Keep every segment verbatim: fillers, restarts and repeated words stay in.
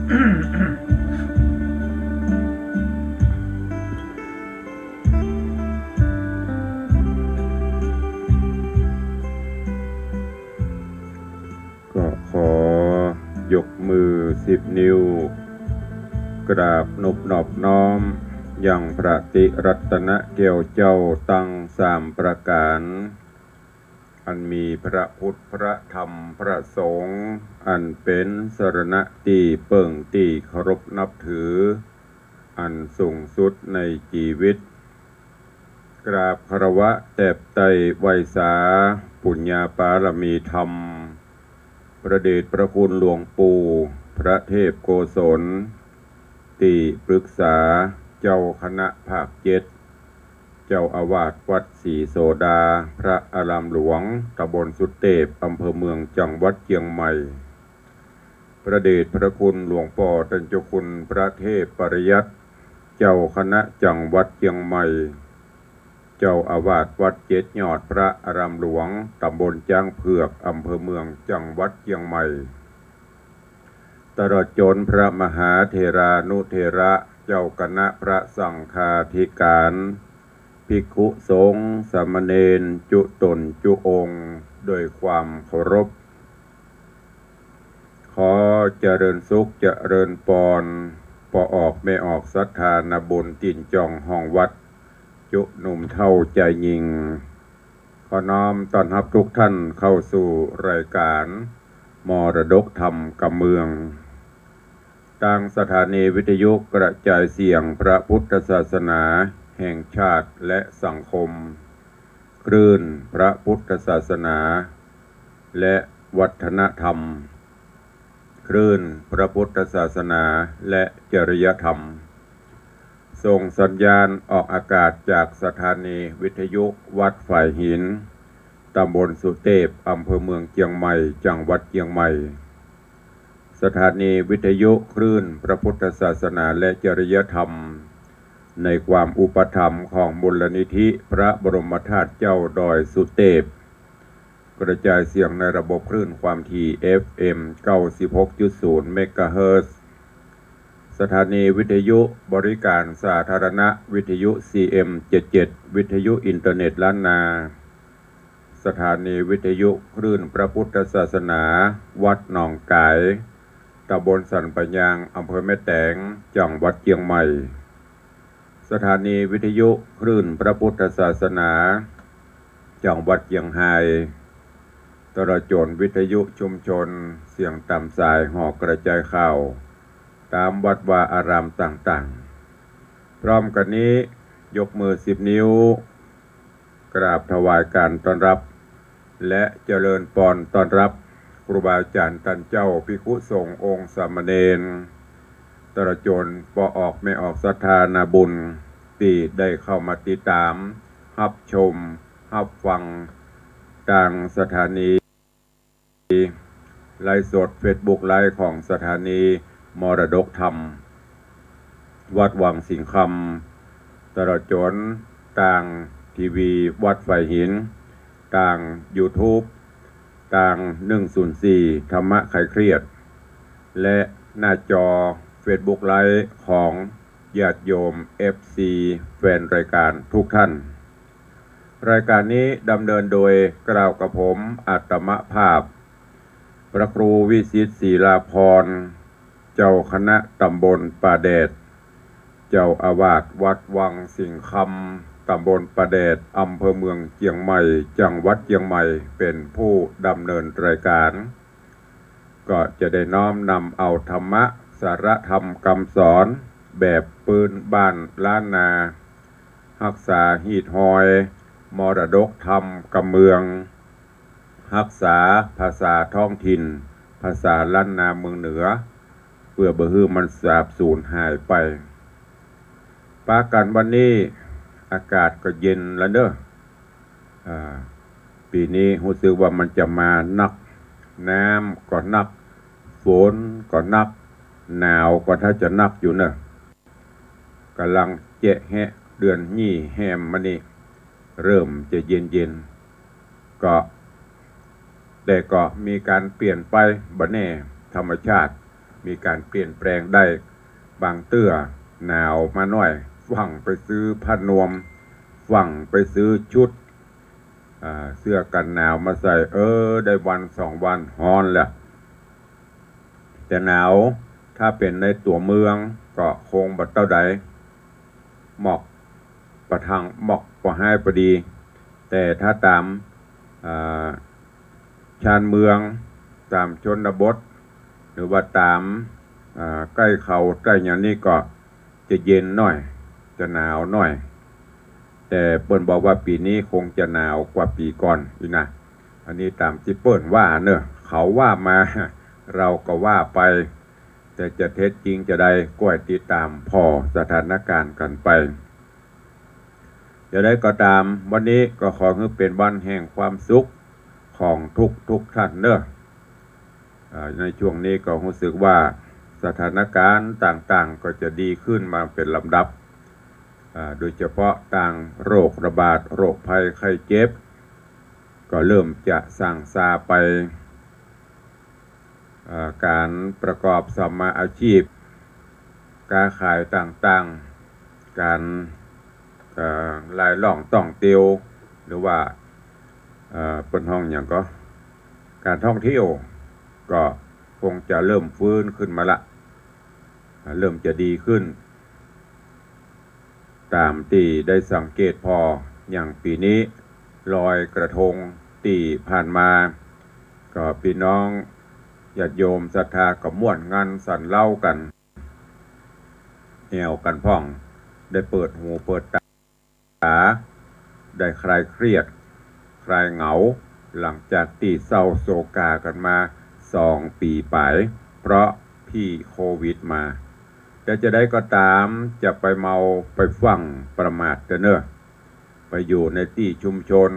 ก็ขอยกมือสิบนิ้ว กราบนบนอบน้อม ยังพระติรัตนะแก้วเจ้าตังสามประก๋าน อันมีพระพุทธ พระธรรม พระสงฆ์ อันเป๋นสรณะตี้เปิ้งตี้เคารพนับถือ อันสูงสุดในจีวิต กราบคารวะแตบไต่ไหว้สา ปุญญาปารมีธรรม พระเดชพระคุณหลวงปู่ พระเทพโกศล ตี้ปรึกษาเจ้าคณะภาคเจ็ด เจ้าอาวาสวัดศรีโสดา พระอารามหลวง ตำบลสุเตพ อำเภอเมือง จังหวัดเจียงใหม่ พระเดชพระคุณหลวงป้อต้านเจ้าคุณพระเทพปริยัติ เจ้าคณะจังหวัดเจียงใหม่ เจ้าอาวาสวัดเจ็ดยอด พระอารามหลวง ตำบลจ๊างเผือก อำเภอเมือง จังหวัดเจียงใหม่ ตลอดจ๋นพระมหาเถรานุเถระ เจ้าคณะพระสังฆาธิการ ภิกขุสงฆ์ สามเณร จุ๊ต๋นจุ๊องค์ โดยความเคารพ ขอเจริญสุขเจริญปอน ป้อออกแม่ออกศรัทธานาบุญตี๋นจ่องห้องวัด จุ๊หนุ่มเฒ่าจายญิง ขอน้อมต้อนฮับทุกท่านเข้าสู่รายการมรดกธรรมกำเมือง ตางสถานีวิทยุกระจายเสียงพระพุทธศาสนาแห่งชาติและสังคม คลื่นพระพุทธศาสนาและวัฒนธรรม คลื่นพระพุทธศาสนาและจริยธรรม ส่งสัญญาณออกอากาศจากสถานีวิทยุวัดฝายหิน ตำบลสุเตพ อำเภอเมืองเจียงใหม่ จังหวัดเจียงใหม่ สถานีวิทยุคลื่นพระพุทธศาสนาและจริยธรรม ในความอุปถัมภ์ของมูลนิธิพระบรมธาตุเจ้าดอยสุเตพ กระจายเสียงในระบบคลื่นความถี่ เอฟเอ็ม เก้าสิบหกจุดศูนย์ เมกะเฮิรตซ์ สถานีวิทยุบริการสาธารณะ วิทยุ ซีเอ็ม เจ็ดเจ็ด วิทยุอินเทอร์เน็ตล้านนา สถานีวิทยุคลื่นพระพุทธศาสนา วัดหนองก๋าย ตำบลสันป่ายาง อำเภอแม่แตง จังหวัดเจียงใหม่ สถานีวิทยุคลื่นพระพุทธศาสนา จังหวัดเจียงฮาย ตลอดจ๋นวิทยุชุมชน เสียงต๋ามสายหอกระจายข่าว ต๋ามวัดวาอารามต่างๆ พร้อมกั๋นนี้ ยกมือสิบนิ้ว กราบถวายการต้อนรับ และเจริญปอนต้อนรับ ครูบาอาจ๋ารย์ต้านเจ้า ภิกขุสงฆ์องค์สามเณร ตลอดจ๋นป้อออกแม่ออกศรัทธานาบุญ ตี้ได้เข้ามาติดต๋าม ฮับชม ฮับฟัง ตางสถานี ไลฟ์สดเฟซบุ๊กไลฟ์ของสถานีมรดกธรรม วัดวังสิงห์คำ ตลอดจ๋นตางทีวีวัดฝายหิน ตางยูทูบ ตางหนึ่งศูนย์สี่ ธรรมะคลายเครียด และหน้าจอเฟซบุ๊กไลฟ์ของญาติโยม เอฟซี แฟนรายการทุกท่าน รายการนี้ดำเนินโดยกล่าวกับผมอาตมาภาพ พระครูวิสิทธิ์ ศิลาภรณ์ เจ้าคณะตำบลป่าแดด เจ้าอาวาสวัดวังสิงห์คำ ตำบลป่าแดด อำเภอเมืองเจียงใหม่ จังหวัดเจียงใหม่ เป๋นผู้ดำเนินรายการ ก็จะได้น้อมนำเอาธรรมะ สาระธรรมกำสอน แบบปื้นบ้านล้านนา ฮักษาฮีตฮอย มรดกธรรมกำเมือง ฮักษาภาษาท้องถิ่น ภาษาล้านนาเมืองเหนือ เปื้อบ่หื้อมันสาบสูญหายไป ปะกั๋นวันนี้ อากาศก็เย็นแล้วเนาะ อ่า ปี๋นี้ฮู้สึกว่ามันจะมานัก น้ำก็นัก ฝนก็นัก หนาวก็ถ้าจะนักอยู่เนาะ ก่ำลังแจ๊ะแฮะ เดือนยี่แฮมมานี่ เริ่มจะเย็นๆ ก็ แต่ก็มีก๋านเปลี่ยนไป บ่แน่ ธรรมชาติ มีก๋านเปลี่ยนแปลงได้ บางเตื้อหนาวมาหน้อย ฟั่งไปซื้อผ้านวม ฟั่งไปซื้อชุด อ่า เสื้อกั๋นหนาวมาใส่ เออ ได้วันสองวันฮ้อนแล้ว จะหนาว ถ้าเป๋นในตั๋วเมืองก็คงบ่เต้าใด หมอกปะทัง หมอกปะฮ้ายปะดี แต่ถ้าต๋าม อ่า ชานเมือง ต๋ามชนบท หรือว่าต๋าม อ่า ใก้เขาใก้หยังนี่ก็จะเย็นหน้อย จะหนาวหน้อย แต่เปิ้นบอกว่าปี๋นี้คงจะหนาวกว่าปี๋ก่อนอีกนะ อันนี้ต๋ามตี้เปิ้นว่าเนาะ เขาว่ามา เราก็ว่าไป แต่จะเท็จจริงจาใด ก็ให้ติดต๋ามผ่อสถานก๋ารณ์กั๋นไป จะใดก็ต๋าม วันนี้ก็ขอหื้อเป๋นวันแห่งความสุขของทุกๆ ท่านเนาะ อ่า ในช่วงนี้ก็ฮู้สึกว่าสถานก๋ารณ์ต่างๆ ก็จะดีขึ้นมาเป๋นลำดับ อ่า โดยเฉพาะตางโรคระบาด โรคภัยไข้เจ็บ ก็เริ่มจะส่างซาไป อ่า ก๋านประกอบสัมมาอาชีพ ก๊าขายต่างๆ ก๋าน เอ่อ ลายล่องต้องเตียว หรือว่า เอ่อ เปิ้นฮ้องหยังก็ ก๋านท่องเที่ยว ก็คงจะเริ่มฟื้นขึ้นมาละ อ่า เริ่มจะดีขึ้น ต๋ามตี้ได้สังเกตผ่อ อย่างปี๋นี้ลอยกระทงตี้ผ่านมา ก็ปี้น้องญาติโยมศรัทธาก็ม่วนงันสันเล้ากั๋น แอ่วกั๋นพ่อง ได้เปิดหูเปิดต๋า ได้คลายเครียด คลายเหงา หลังจากตี้เศร้าโศกากั๋นมาสองปี๋ป๋าย เพราะผีโควิดมา แต่จะใดก็ต๋าม จะไปเมาไปฟั่งประมาทเต๊อะเนาะ ไปอยู่ในตี้ชุมชน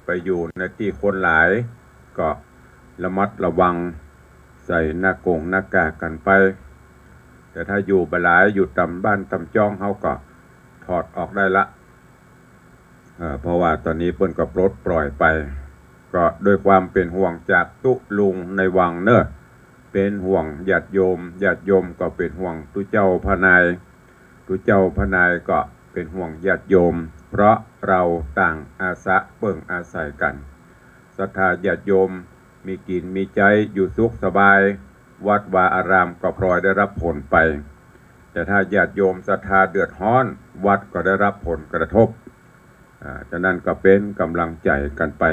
ไปอยู่ในตี้คนหลาย ก็ระมัดระวัง ใส่หน้ากงหน้ากากกั๋นไป แต่ถ้าอยู่บ่หลาย อยู่ต๋ามบ้านต๋ามจ้องเฮาก็ถอดออกได้ละ เอ่อ เพราะว่าต๋อนนี้เปิ้นก็ปลดปล่อยไป ก็ด้วยความเป๋นห่วงจากตุ๊ลุงในวังเนาะ เป๋นห่วงญาติโยม ญาติโยมก็เป๋นห่วงตุ๊เจ้าพระนาย ตุ๊เจ้าพระนายก็เป๋นห่วงญาติโยม เพราะเฮาต่างอาสะเปิ้งอาศัยกั๋น ศรัทธาญาติโยมมีกิ๋นมีใจ๊อยู่สุขสบาย วัดวาอารามก็พลอยได้รับผลไป แต่ถ้าญาติโยมศรัทธาเดือดฮ้อน วัดก็ได้รับผลกระทบ อ่า ฉะนั้นก็เป๋นก๋ำลังใจ๋กั๋นไป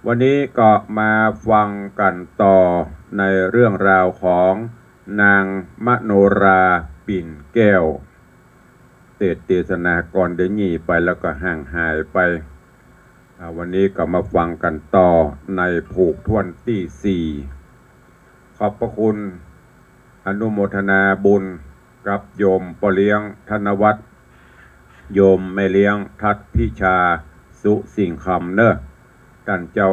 วันนี้ก็มาฟังกั๋นต่อในเรื่องราวของนางมโนราปิ่นแก้ว เตสน์เตสนาก่อนได้หนีไปแล้วก็ห่างหายไป อ่า วันนี้ก็มาฟังกั๋นต่อในผูกถ้วนตี้สี่ ขอบพระคุณ อนุโมทนาบุญกับโยมป้อเลี้ยงธนวัฒน์ โยมแม่เลี้ยงทัดพิชา สุสิ่งคำเนาะ ต้านเจ้า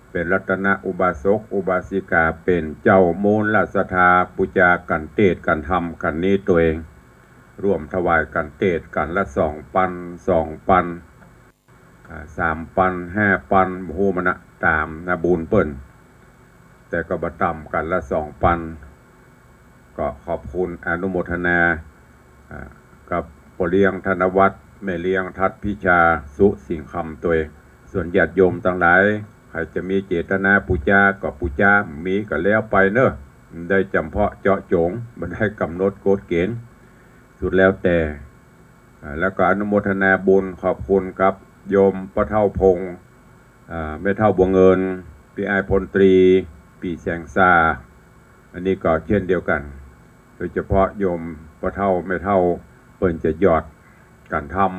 เป๋นรัตนอุบาสกอุบาสิกา เป๋นเจ้ามูลศรัทธาปู๋จากั๋นเตสน์กั๋นธรรมกั๋นนี้ตวย ร่วมถวายกั๋นเตสน์กั๋นละสองปัน สองปัน อ่า สามปัน ห้าปัน บ่ฮู้มันนะ ต๋ามนาบุญเปิ้น แต่ก็บ่ต่ำกั๋นละสองปัน ก็ขอบคุณอนุโมทนา อ่า กับป้อเลี้ยงธนวัฒน์ แม่เลี้ยงทัดพิชา สุสิ่งคำตวย ส่วนญาติโยมตังหลาย ใผจะมีเจตนาปู๋จาก็ปู๋จา มีก็แล้วไปเนาะ ได้จ๋ำเพาะเจาะจ๋ง บ่ได้ก๋ำหนดกฎเกณฑ์ สุดแล้วแต่ อ่า แล้วก็อนุโมทนาบุญขอบคุณกับโยมป้อเฒ่าพงษ์ อ่า แม่เฒ่าบัวเงิน ปี้อ้ายพลตรี ปี้แสงสา อันนี้ก็เจ้นเดียวกั๋น โดยเฉพาะโยมป้อเฒ่าแม่เฒ่า เปิ้นจะหยอดกั๋นธรรม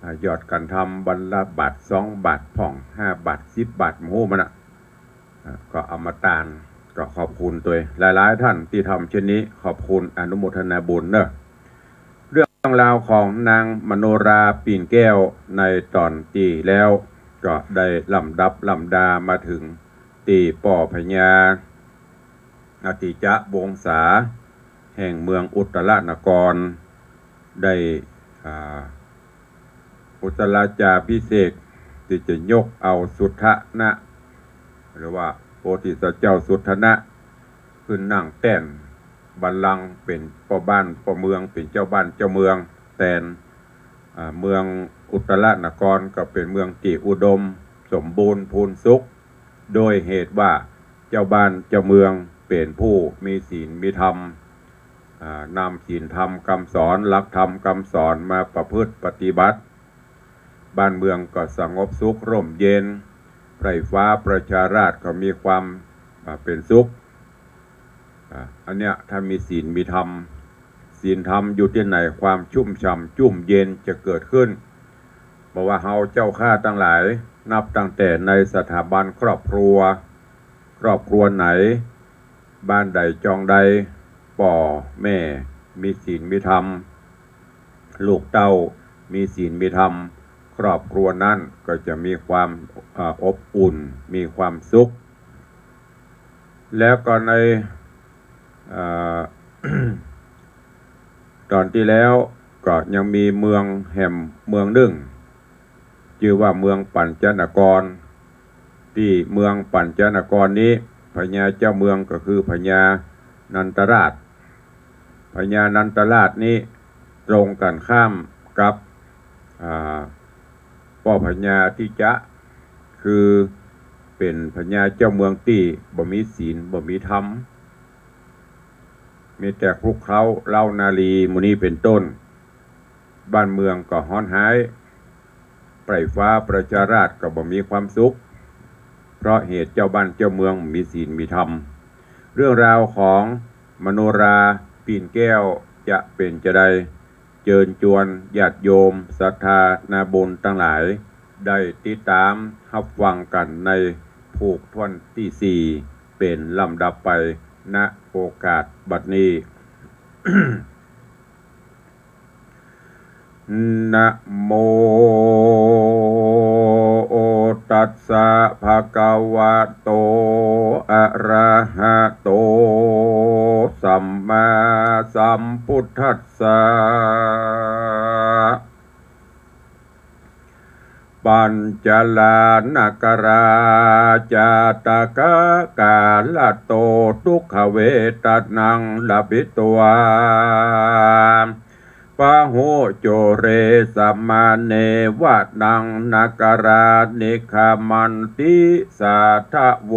อ่า หยอดกั๋นธรรมวันละบาทสองบาทพ่อง ห้าบาท สิบบาท บ่ฮู้มันนะ อ่า ก็เอามาตาน ก็ขอบคุณตวย หลายๆ ท่านตี้ทำเช่นนี้ ขอบคุณอนุโมทนาบุญเนาะ เรื่องราวของนางมโนราปิ่นแก้วในต๋อนตี้แล้ว ก็ได้ลำดับลำดามาเถิงตี้ป้อพญาอติจจวงศา แห่งเมืองอุตตรนคร ได้ อ่า อุตตราจาภิเษก ตี้จะยกเอาสุทธนะ หรือว่าโพธิสัตว์เจ้าสุทธนะ ขึ้นนั่งแต้น บัลลังก์ เป๋นป้อบ้านป้อเมือง เป๋นเจ้าบ้านเจ้าเมืองแตน อ่า เมืองอุตตรนครก็เป๋นเมืองตี้อุดมสมบูรณ์พูนสุข โดยเหตุว่าเจ้าบ้านเจ้าเมืองเป๋นผู้มีศีลมีธรรม อ่า นำศีลธรรมกำสอน หลักธรรมกำสอนมาประพฤติปฏิบัติ บ้านเมืองก็สงบสุขร่มเย็น ใพร่ฟ้าประชาราษฎร์ก็มีความ อ่า เป๋นสุข อ่า อันเนี้ยถ้ามีศีลมีธรรม ศีลธรรมอยู่ตี้ไหน ความชุ่มฉ่ำจุ่มเย็นจะเกิดขึ้น บ่ว่าเฮาเจ้าข้าตังหลาย นับตั้งแต่ในสถาบันครอบครัว ครอบครัวไหน บ้านใดจองใด ป้อแม่มีศีลมีธรรม ลูกเต้ามีศีลมีธรรม ครอบครัวนั้นก็จะมีความ อ่า อบอุ่น มีความสุข แล้วก็ใน อ่า ต๋อนตี้แล้วก็ยังมีเมืองแหมเมืองนึ่ง จื้อว่าเมืองปัญจนคร ตี้เมืองปัญจนครนี้ พญาเจ้าเมืองก็คือพญานันทราช พญานันทราชนี้ตรงกันข้ามกับ อ่า ป้อพญาอทิจะ คือเป๋นพญาเจ้าเมืองตี้บ่มีศีลบ่มีธรรม มีแต่คลุกเคล้าเหล้านารีหมู่นี้เป๋นต้น บ้านเมืองก็ฮ้อนฮ้าย ใพร่ฟ้าประชาราษฎร์ก็บ่มีความสุข เพราะเหตุเจ้าบ้านเจ้าเมืองบ่มีศีลมีธรรม เรื่องราวของมโนราปิ่นแก้วจะเป๋นจาใด เจิญจวนญาติโยมศรัทธานาบุญตังหลาย ได้ติดต๋ามฮับฟังกั๋นในผูกถ้วนตี้สี่ เป๋นลำดับไป ณ โอกาสบัดนี้ นะโมตัสสะ ภะคะวะโต อะระหะโต สัมมาสัมพุทธัสสะ ปัญจลานกรา จาตะกะกาละโต ทุกขเวทนังละพิตวา ปะหุจุเรสะมะเนวะ นังนกรานิคามันติ สาธะโว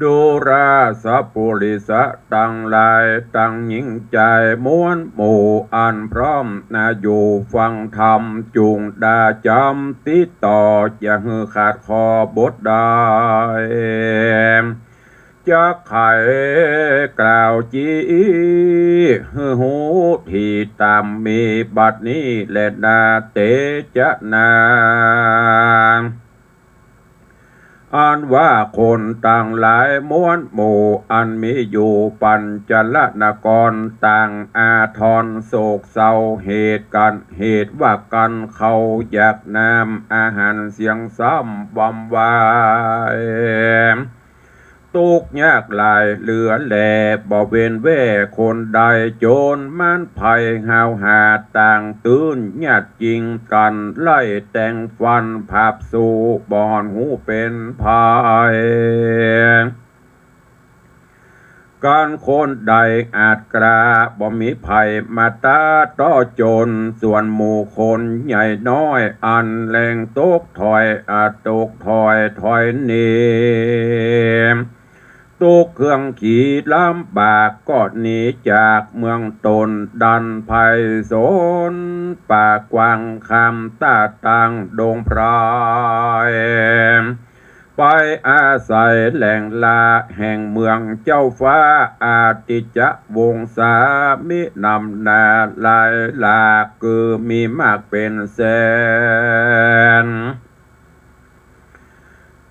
ดูราสะปุริสะตังหลาย ตังหญิงจายมวลหมู่ อันพร้อมนาอยู่ฟังธรรม จุ่งดาจ๋ำติดต่อ จะหื้อขาดข้อบทใด จักไขกล่าวจี้หื้อฮู้ ตี้ต๋ามมีบัดนี้แลนา เตจะนา อันว่าคนตังหลายมวลหมู่ อันมีอยู่ปัญจลนคร ต่างอาทรโศกเศร้า เหตุกั๋น เหตุว่ากั๋น เข่าอยากน้ำอาหารเสียงซ้ำวำวาย ตุ๊กข์ยากหลายเหลือแล บ่เว้นแว่คนใด โจรม้านภัยห้าวหา ต่างตื่นญาติจิงกั๋น ไล่แต่งฟันผาบสู้ บ่ฮู้เป๋นภัย กั๋นคนใดอาจกล้า บ่มีภัยมาต้าต่อโจร ส่วนหมู่คนใหญ่น้อย อันแลงตกถอย อาจตกถอยถอยหนี ตุ๊กข์เครื่องขีลำบาก ก็หนีจากเมืองต๋น ดันภัยสนป่ากว้าง ข้ามต้าตางดงไพร ไปอาศัยแหล่งลาแห่งเมืองเจ้าฟ้า อาทิจจะวงศา มินำหน้าหลายหลาก คือมีมากเป๋นแสน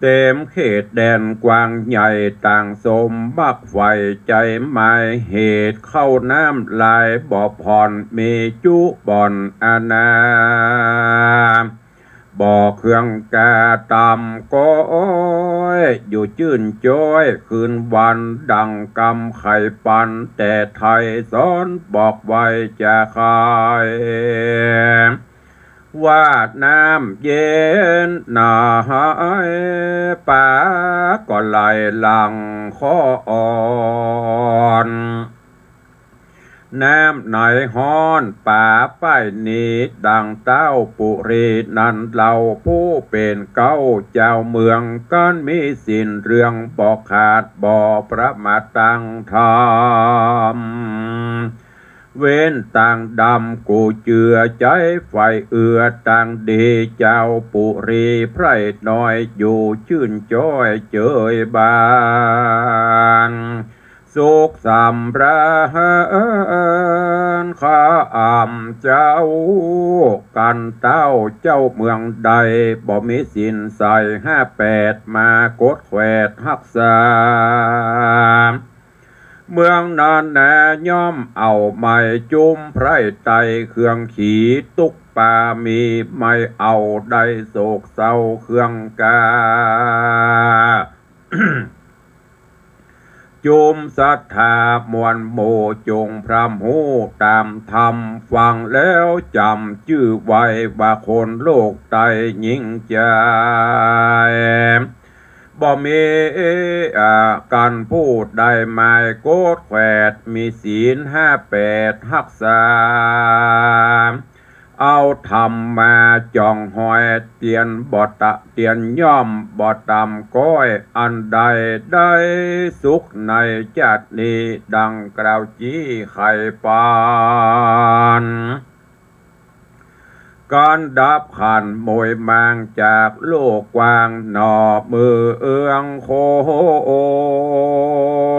เต๋มเขตแดนกว้างใหญ่ ต่างสมมักใฝ่ใจ๋หมาย เหตุเข้าน้ำหลายบ่ผ่อน มีจุบ่อนอาณา บ่อเครื่องกาตำก้อย อยู่จื้นจ้อยคืนวัน ดังกำไขปัน แต่ไทยสอนบอกไว้จะใค ว่าน้ำเย็นหนาย ปลาก็ไหลหลั่งคลอง น้ำไหนฮ้อนป๋าไปนี้ ดังเต้าปุรีนั้นเล่า ผู้เป๋นเก๊าเจ้าเมือง กันมีศีลเรื่องบ่ขาด บ่ประมาทตางธรรม เว้นตางดำ กูเจือใจ๋ใฝ่เอื้อตางดี เจ้าปุรีไพร่น้อย อยู่จื้นจ้อยเจยบาน สุขสำราญ ข้าอ่ำเจ้า กันเต้าเจ้าเมืองใด บ่มีศีลใส่ห้าแปด มากดแขวดฮักษา เมืองนั้นแน่ย่อมเอาไม้จุ้มไพร่ไตเครื่องขี ตุ๊กปามีไม้เอาได้โศกเศร้าเครื่องกา จุมศรัทธามวลหมู่จงพร่ำฮู้ต๋ามธรรม ฟังแล้วจ๋ำจื้อไว้ว่าคนโลกใต้ยิ่งใจ๋ บ่มีอากั๋นผู้ใดไม้กดแขวด มีศีลห้าแปดฮักษา เอาธรรมมาจ่องฮอย เตียนบ่ตะ เตียนย่อมบ่ต่ำก้อย อันใดได้สุขในจาตินี้ ดังกล่าวจี้ไขปัน ก๋านดับขันธ์มวยมางจากโลกกว้าง หน่อเมืองโข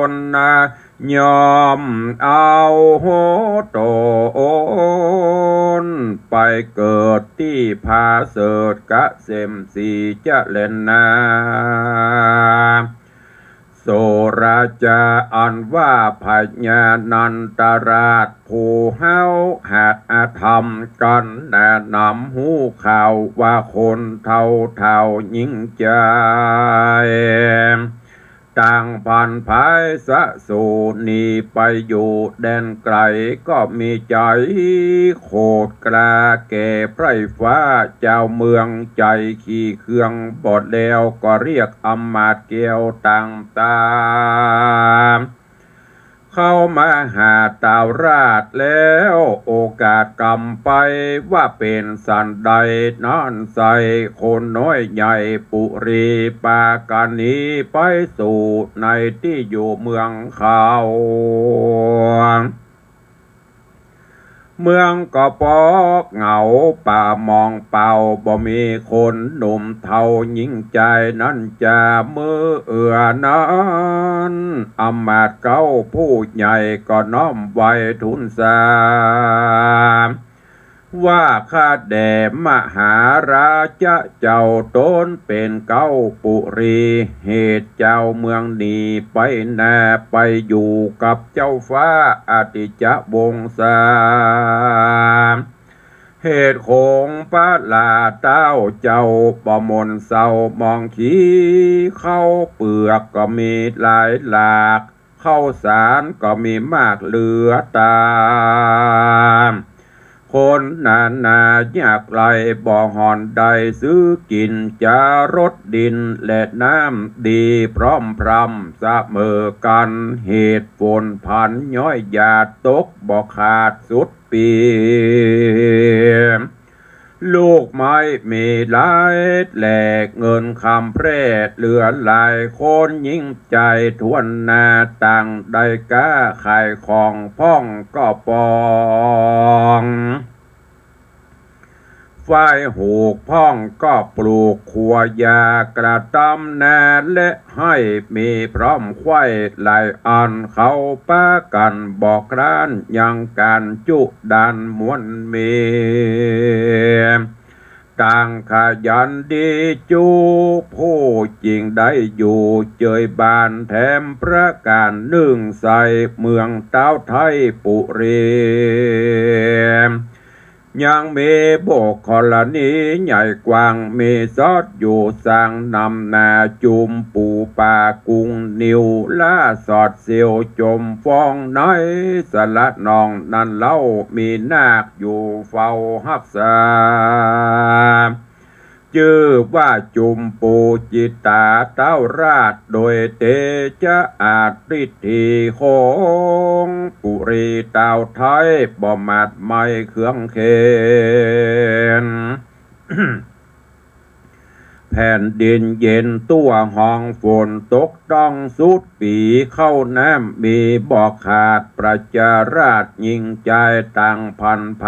นนะ ย่อมเอาต๋นไปเกิดตี้ผาเสริฐเกษมศรีเจริญนา โสราจาอันว่าพญานันตราช ผู้เฮาหากอธรรมกั๋นแนะนำฮู้ข่าว ว่าคนเฒ่าเฒ่ายิ่งใจ๋ ต่างผ่านผายสะสูหนีไปอยู่แดนไก๋ ก็มีใจ๋โขดกล้าแก่ไพร่ฟ้า เจ้าเมืองใจ๋ขี้เคืองบ่แล้ว ก็เรียกอำมาตย์แก้วต่างต๋า เข้ามาหาเต้าราชแล้ว โอกาสกำไป ว่าเป๋นสันใดนั้นไส้ คนน้อยใหญ่ปุรีปากั๋นหนีไปสู่ในตี้อยู่เมืองเขา เมืองก็ปอกเหงาป่าหมองเป่า บ่มีคนหนุ่มเฒ่ายิ่งใจ๋นั้นจา เมื่อเอือนั้น อำมาตย์เก๊าผู้ใหญ่ก็น้อมไหว้ทูลสา ว่าข้าแด่มหาราชะเจ้า ต๋นเป๋นเก๊าปุรี เหตุเจ้าเมืองหนีไปนา ไปอยู่กับเจ้าฟ้าอติจจวงศา เหตุของพระลาเต้าเจ้าบ่หม่นเศร้ามองขี ข้าวเปลือกก็มีหลายหลาก ข้าวสารก็มีมากเหลือต๋าม คนหนาหนายากไร้บ่ห่อนได้ซื้อกิ๋น จะรดดินและน้ำดีพร้อมพร่ำเสมอกั๋น เหตุฝนพรรณย้อยหยาดตกบ่ขาดสุด ปี๋ ลูกไม้มีหลายแหล่ เงินคำแพร่เหลือหลาย คนยิ่งใจ๋ถ้วนหน้า ต่างได้ก๊าขายของพ่องก็ปอง ฝ่ายหูกพ่องก็ปลูกขัวหญ้ากระต๊ำนา และไฮ่มีพร้อมไขว้หลายอัน เขาปากั๋นบ่คร้านยังก๋านจุดานมวลมี ต่างขยันดีจุ ผู้จริงได้อยู่เจยบาน แถมประก๋านนึ่งไส้เมืองเต๊าไทยปุรี ยังมีบุคคลณีใหญ่กว้าง มีสอดอยู่สร้างนำหน้า จุมปูปากุ้งนิว ล่าสอดเสียวจมฟองในสระนองนั้นเล่า มีนาคอยู่เฝ้าฮักษา ก จื้อว่าจุมปูจิตาเต๊าราช โดยเตจะอาจฤทธีของปุรีเต๊าไทย บ่หมาดไหม้เคืองเข็ญ แผ่นดินเย็นตั้วหอง ฝนตกต้องสุดปี๋ ข้าวน้ำมีบ่ขาด ประชาราษฎร์ยิ่งใจ๋ ต่างพลันไป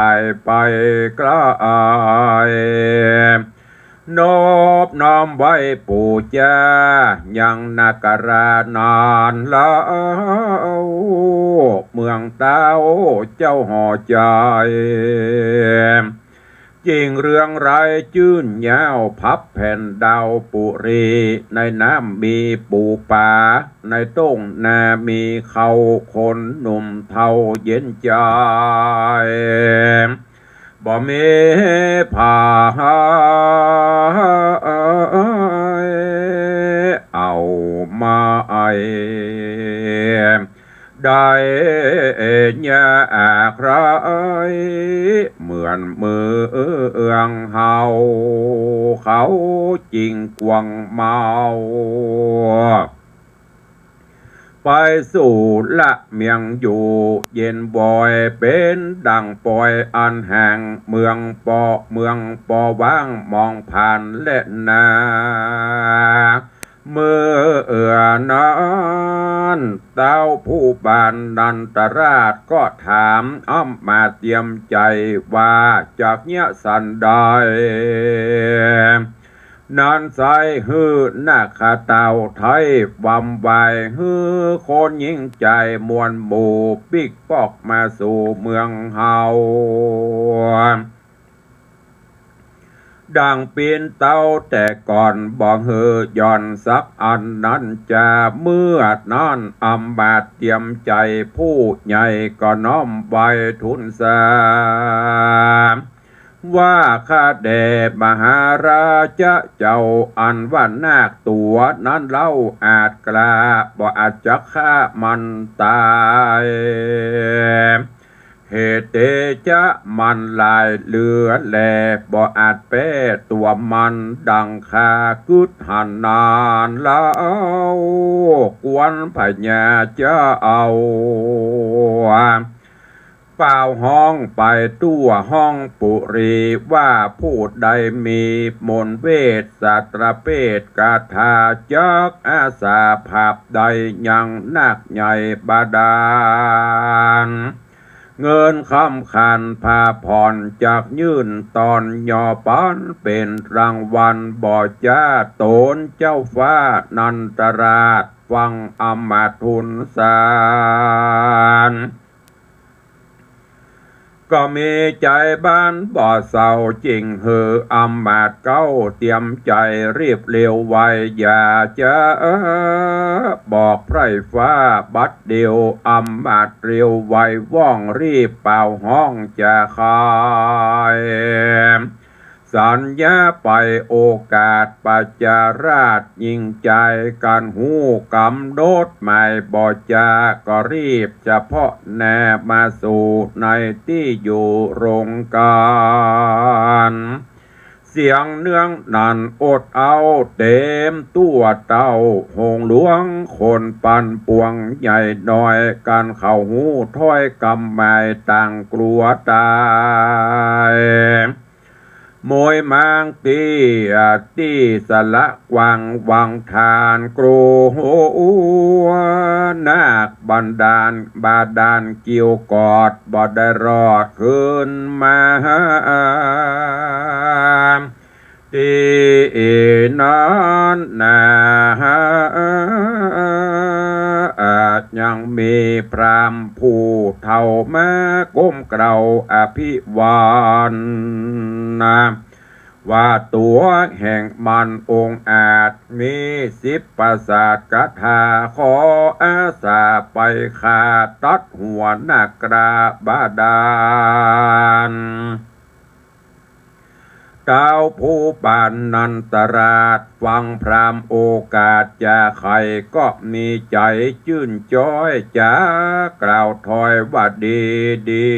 ไกล นอบน้อมไหว้ปู่จายังนาคราชนานแล้ว เมืองเต๊าเจ้าห่อใจ๋ จิ่งเรืองไร้จื้นยาว พับแผ่นดาวปุรี ในน้ำมีปู๋ป๋า ในต้งนามีข้าว คนหนุ่มเฒ่าเย็นใจ๋ บ่มีภัยเอาไม้ ได้ยากไร้ เหมือนเมืองเฮา เขาจิ่งกว้างเมา ไปสู่ละเมียงอยู่ เย็นบ่อยเป๋นดั่งปอยอันแห้ง เมืองปอ เมืองปอว้างมองผ่านแลนา เมื่อนั้นเต๊าผู้บานนันตราชก็ถามอำมาตย์เตียมใจ๋ว่า จักเยียะสันใด นั้นไซร้หื้อนาคเต๊าไทย วำวายหื้อคนยิ่งใจ๋ มวลหมู่ปิ๊กป๊อกมาสู่เมืองเฮา ดั่งปิ๊นเต๊าแต่ก่อน บ่หื้อหย่อนสักอันนั้นจา เมื่อนั้นอำมาตย์เตียมใจ๋ ผู้ใหญ่ก็น้อมไหว้ทูลสา ว่าข้าแด่มหาราชะเจ้า อันว่านาคตั๋วนั้นเล่าอาจกล้า บ่อาจจะฆ่ามันต๋าย เหตุเตจะมันหลายเหลือแล บ่อาจแป๊ตั๋วมัน ดั่งข้ากึ๊ดหันนานแล้ว ควรพญาเจ้า ป่าวฮ้องไปตั้วห้องปุรี ว่าผู้ใดมีมนต์เวทสาตราเปทคาถา จักอาสาผาบได้ยังนาคใหญ่บาดาล เงินคำขันผ้าผ่อนจักยื่นตอน ย่อปันเป๋นรางวัล บ่จ้าต๋นเจ้าฟ้านันตราช ฟังอำมาตย์ทูลสาร ก็มีใจ๋บ้านบ่เศร้า จิ่งหื้ออำมาตย์เก๊าเตียมใจ๋ รีบเร็วไว อย่าจะบอกไพร่ฟ้าบัดเดี่ยว อำมาตย์เร็วไวว่องรีบ ป่าวฮ้องจะขาย สัญญาไปโอกาสประชาราษฎร์ยิ่งใจ๋ กั๋นฮู้ก๋ำหนดหมายบ่จาก็รีบ เฉพาะแน่มาสู่ในตี้อยู่โรงก๋าน เสียงเนืองนั้นอดเอาเต๋มตั้วเต้า โฮงหลวงคนปันปวงใหญ่น้อย กั๋นเข้าฮู้ถ้อยกำหมายต่างกลัวต๋าย โมยมางตี้ตี้สละกว้างวังทาน กลัวนาคบันดาลบาดาลเกี่ยวกอด บ่ได้รอดคืนมา ตี้นั้นนา ยังมีพราหมณ์ผู้เฒ่ามาก้มเกล้าอภิวาทนา ว่าตั๋วแห่งมันองอาจ มีสิบประสาทคาถา ขออาสาไปฆ่าตัดหัวนาคราบาดาล เต๊าผู้บานนันตราช ฟังพราหมณ์โอกาสจะไข ก็มีใจ๋จื้นจ๊อย จะกล่าวถ้อยว่าดีดี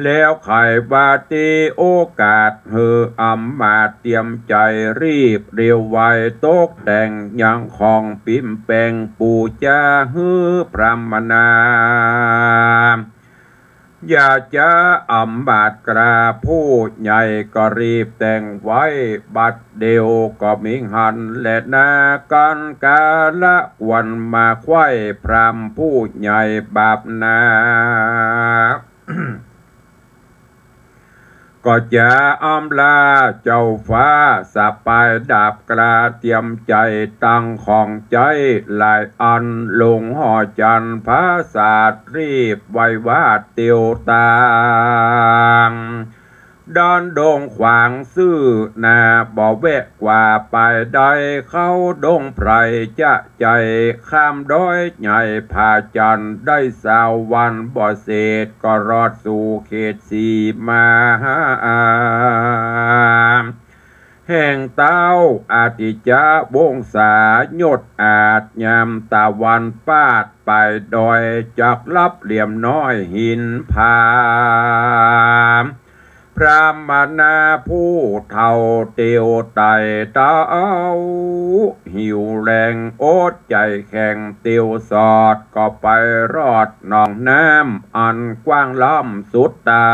แล้วใค่ว่าตี้โอกาสหื้ออำมาตย์เตียมใจ๋รีบเร็วไว ตกแต่งยังของปิ๋มแป๋งปู๋จาหื้อพรามนา อย่าจ๊าอำมาตย์กล้าผู้ใหญ่ก็รีบแต่งไว้บัดเดี่ยวก็มิหั้นแลนา กั๋นกาละควรมาใคว่พรามผู้ใหญ่บาปนา ก็จะอำลาเจ้าฟ้าสะปายดาบกล้าเตียมใจ๋ตังของใจ๊หลายอัน ลงหอจันทร์ผาสาทรีบไหว้วาดเตียวตาง ด้านดงขวางซื่อนาบ่แวะกว่าไปได้ เข้าดงไพรจะใจ๋ข้ามดอยใหญ่ผาจันทร์ได้ซาววันบ่เสร็จ ก็รอดสู่เขตสีมา แห่งเต้าอาทิจจวงศายศอาจยามตะวันปาดไปดอยจักลับเหลี่ยมน้อยหินผา พรามนาผู้เฒ่าเตียวไต่เต้า หิวแฮงอดใจ๋แข็งเตียวสอด ก็ไปรอดหนองน้ำอันกว้างล้ำสุดต๋า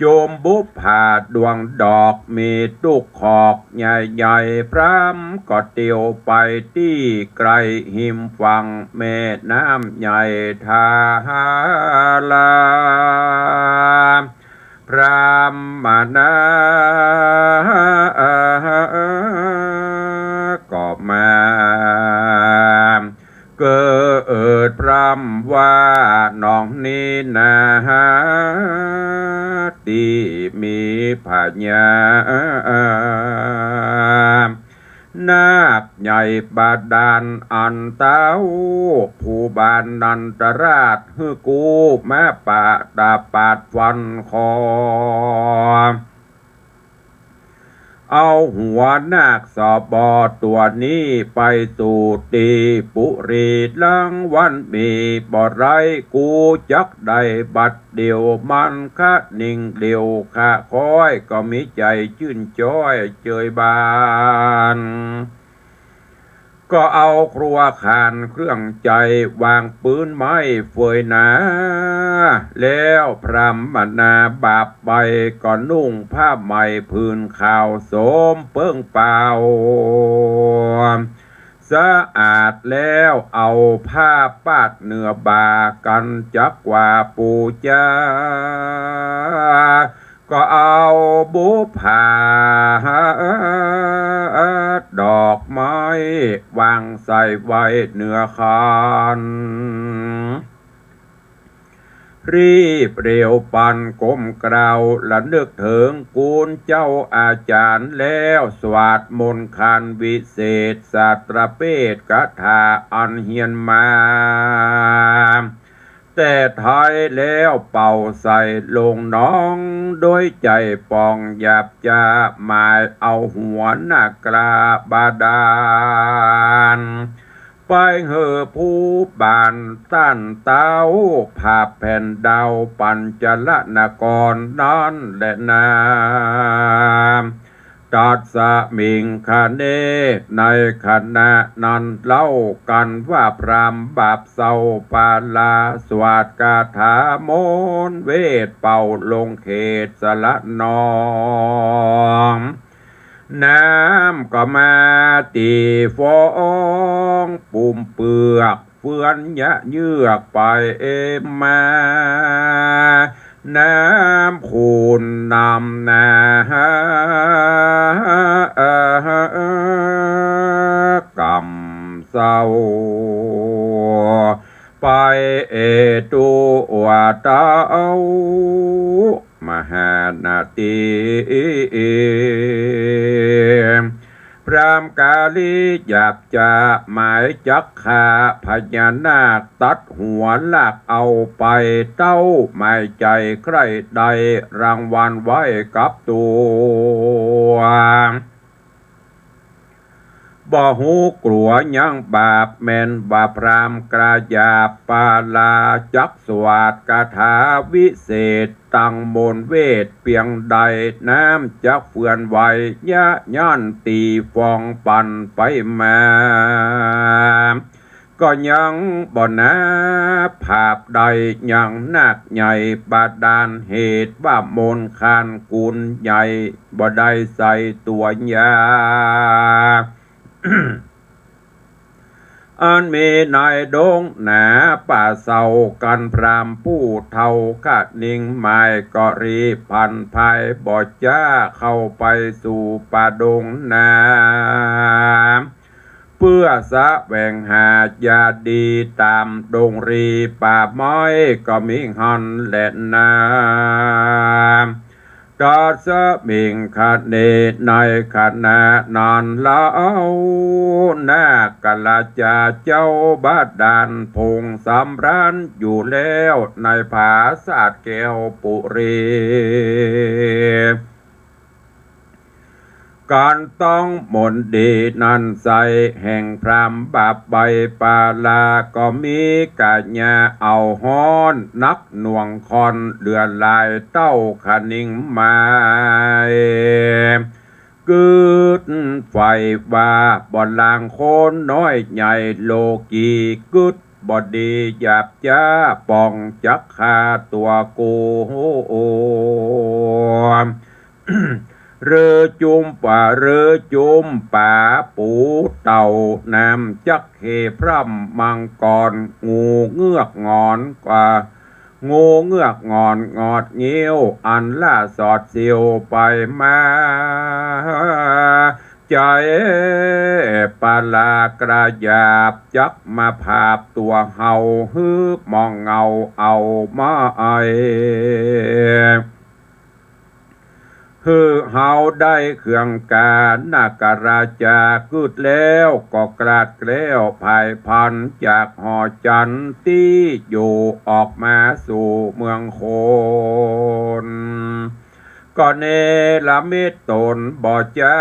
จุมบุปผาดวงดอกมีตุ๊กขอกใหญ่ๆ พรามก็เตียวไปตี้ไกลหิมฝั่งแม่น้ำใหญ่ทารา พรามนาก็มาเกิดพร่ำว่า หนองนี้นาตี้มีพญานาคใหญ่บาดาลอันเต้า ผู้บานนันตราชหื้อกู้มาปะตะปาดฟันคอ เอาหัวนาคสบอตั๋วนี้ไปสู่ตี้ปุรีหลังวันมีบ่ไร้ กู้จักได้บัดเดี่ยวมันคะนิ่งเดี่ยวคะ ข้อยก็มีใจ๋จื้นจ้อยเจยบาน ก็เอาครัวขานเครื่องใจ๋วางปื๊นไม้เฟยหนา แล้วพรามนาบาปไปก็นุ่งผ้าใหม่ผืนขาวโสมเปิ้งเปล่า สะอาดแล้วเอาผ้าปาดเหนือบ่ากั๋นจักว่าปู๋จา ก็เอาบุปผาดอกไม้วางใส่ไว้เหนือขัน รีบเร็วปันก้มกราบระนึกเถิงคุณเจ้าอาจ๋ารย์แล้ว สวดมนต์ขานวิเศษสัตตะเปตคาถาอันเฮียนมา แต่ไท้แล้วเป่าใส่ลงหนอง โดยใจ๋ป่องหยาบจ๊า หมายเอาหัวนาคกล้าบาดาล ไปหื้อผู้บานต้านเต้า ผาแผ่นดาวปัญจละนครนั้นแลนา ตัสมิงคเน ในขณะนั้นเล่า กั๋นว่าพรามบาปเศร้าปาลา สวดคาถามนต์เวทเป่าลงเขตสระนอง น้ำก็มาตี้ฟอง ปุ้มเปือกเฟือนเยือกไปมา น้ำขุ่นนำหน้า ก่ำเศร้า ไปเอตัวเต้า มหานาที พรามกาลีหยาบจ๊า หมายจักฆ่าพญานาค ตัดหัวลากเอาไป เต้าหมายใจ๋ใคร่ได้รางวัลไว้กับตั๋ว บ่ฮู้กั๋วยังบาป แม่นว่าพราหมณ์กระหยาบปาลา จักสวาทคาถาวิเศษ ตังมนต์เวทเปียงใด น้ำจักเฟื่อนไหว ยะยันตีฟองปั่นไปมา ก็ยังบ่หนาผาบใด ยังนักใหญ่บาดาล เหตุว่ามนต์คานกุลใหญ่ บ่ได้ใส่ตั๋วยา อันมีในดงหนาป่าเศร้า กันพราหมณ์ผู้เฒ่าคะนิงหมาย ก็รีบผันพายบ่จ๊า เข้าไปสู่ป่าดงนา เพื่อแสวงหายาดี ต๋ามดงรีป่าไม้ก็มีหั้นแลนา ตัสมิงคเณ ในขณะนั้นเล่า นาคราชาเจ้าบาดาล ผงสำราญอยู่แล้ว ในผาสาทแก้วปุรี ก๋านต้องมนต์ดีนั้นใส่ แห่งพราหมณ์บาปใบ้ปาลา ก็มีกะยาเอาฮ้อน นักหน่วงคอนเหลือหลาย เต้าคะนิงหมาย กึ๊ดใฝ่ว่าบ่ลางคนน้อยใหญ่ โลกีกึ๊ดบ่ดีหยาบจ๊า ป่องจักฆ่าตั๋วกู หรือจุมป่า หรือจุมป่าปูเต่า น้ำจักเข้พร่ำมังกร งูเงือกหงอนกว่า งูเงือกหงอนงอดงิ้ว อันล่าสอดเสี้ยวไปมา ใจ๋ปาลากระหยาบ จักมาผาบตั๋วเฮา หื้อมองเงาเอามาไอ หื้อเฮาได้เคืองกา นาคราชากึ๊ดแล้ว ก็กราดแคล้วผายพรรณ จากหอจันทร์ตี้อยู่ ออกมาสู่เมืองคน ก็เนรมิตต๋นบ่จ๊า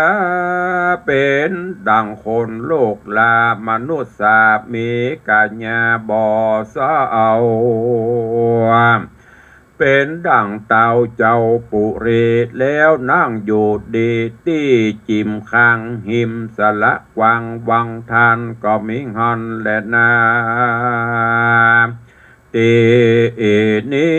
เป๋นดั่งคนโลกลา มนุษย์สามีกะยาบ่เศร้า เป๋นดั่งเต้าเจ้าปุรี แล้วนั่งอยู่ดีตี้จิ่มข้างหิมสระกว้าง วังทานก็มีหั้นแลนา ตี้นี้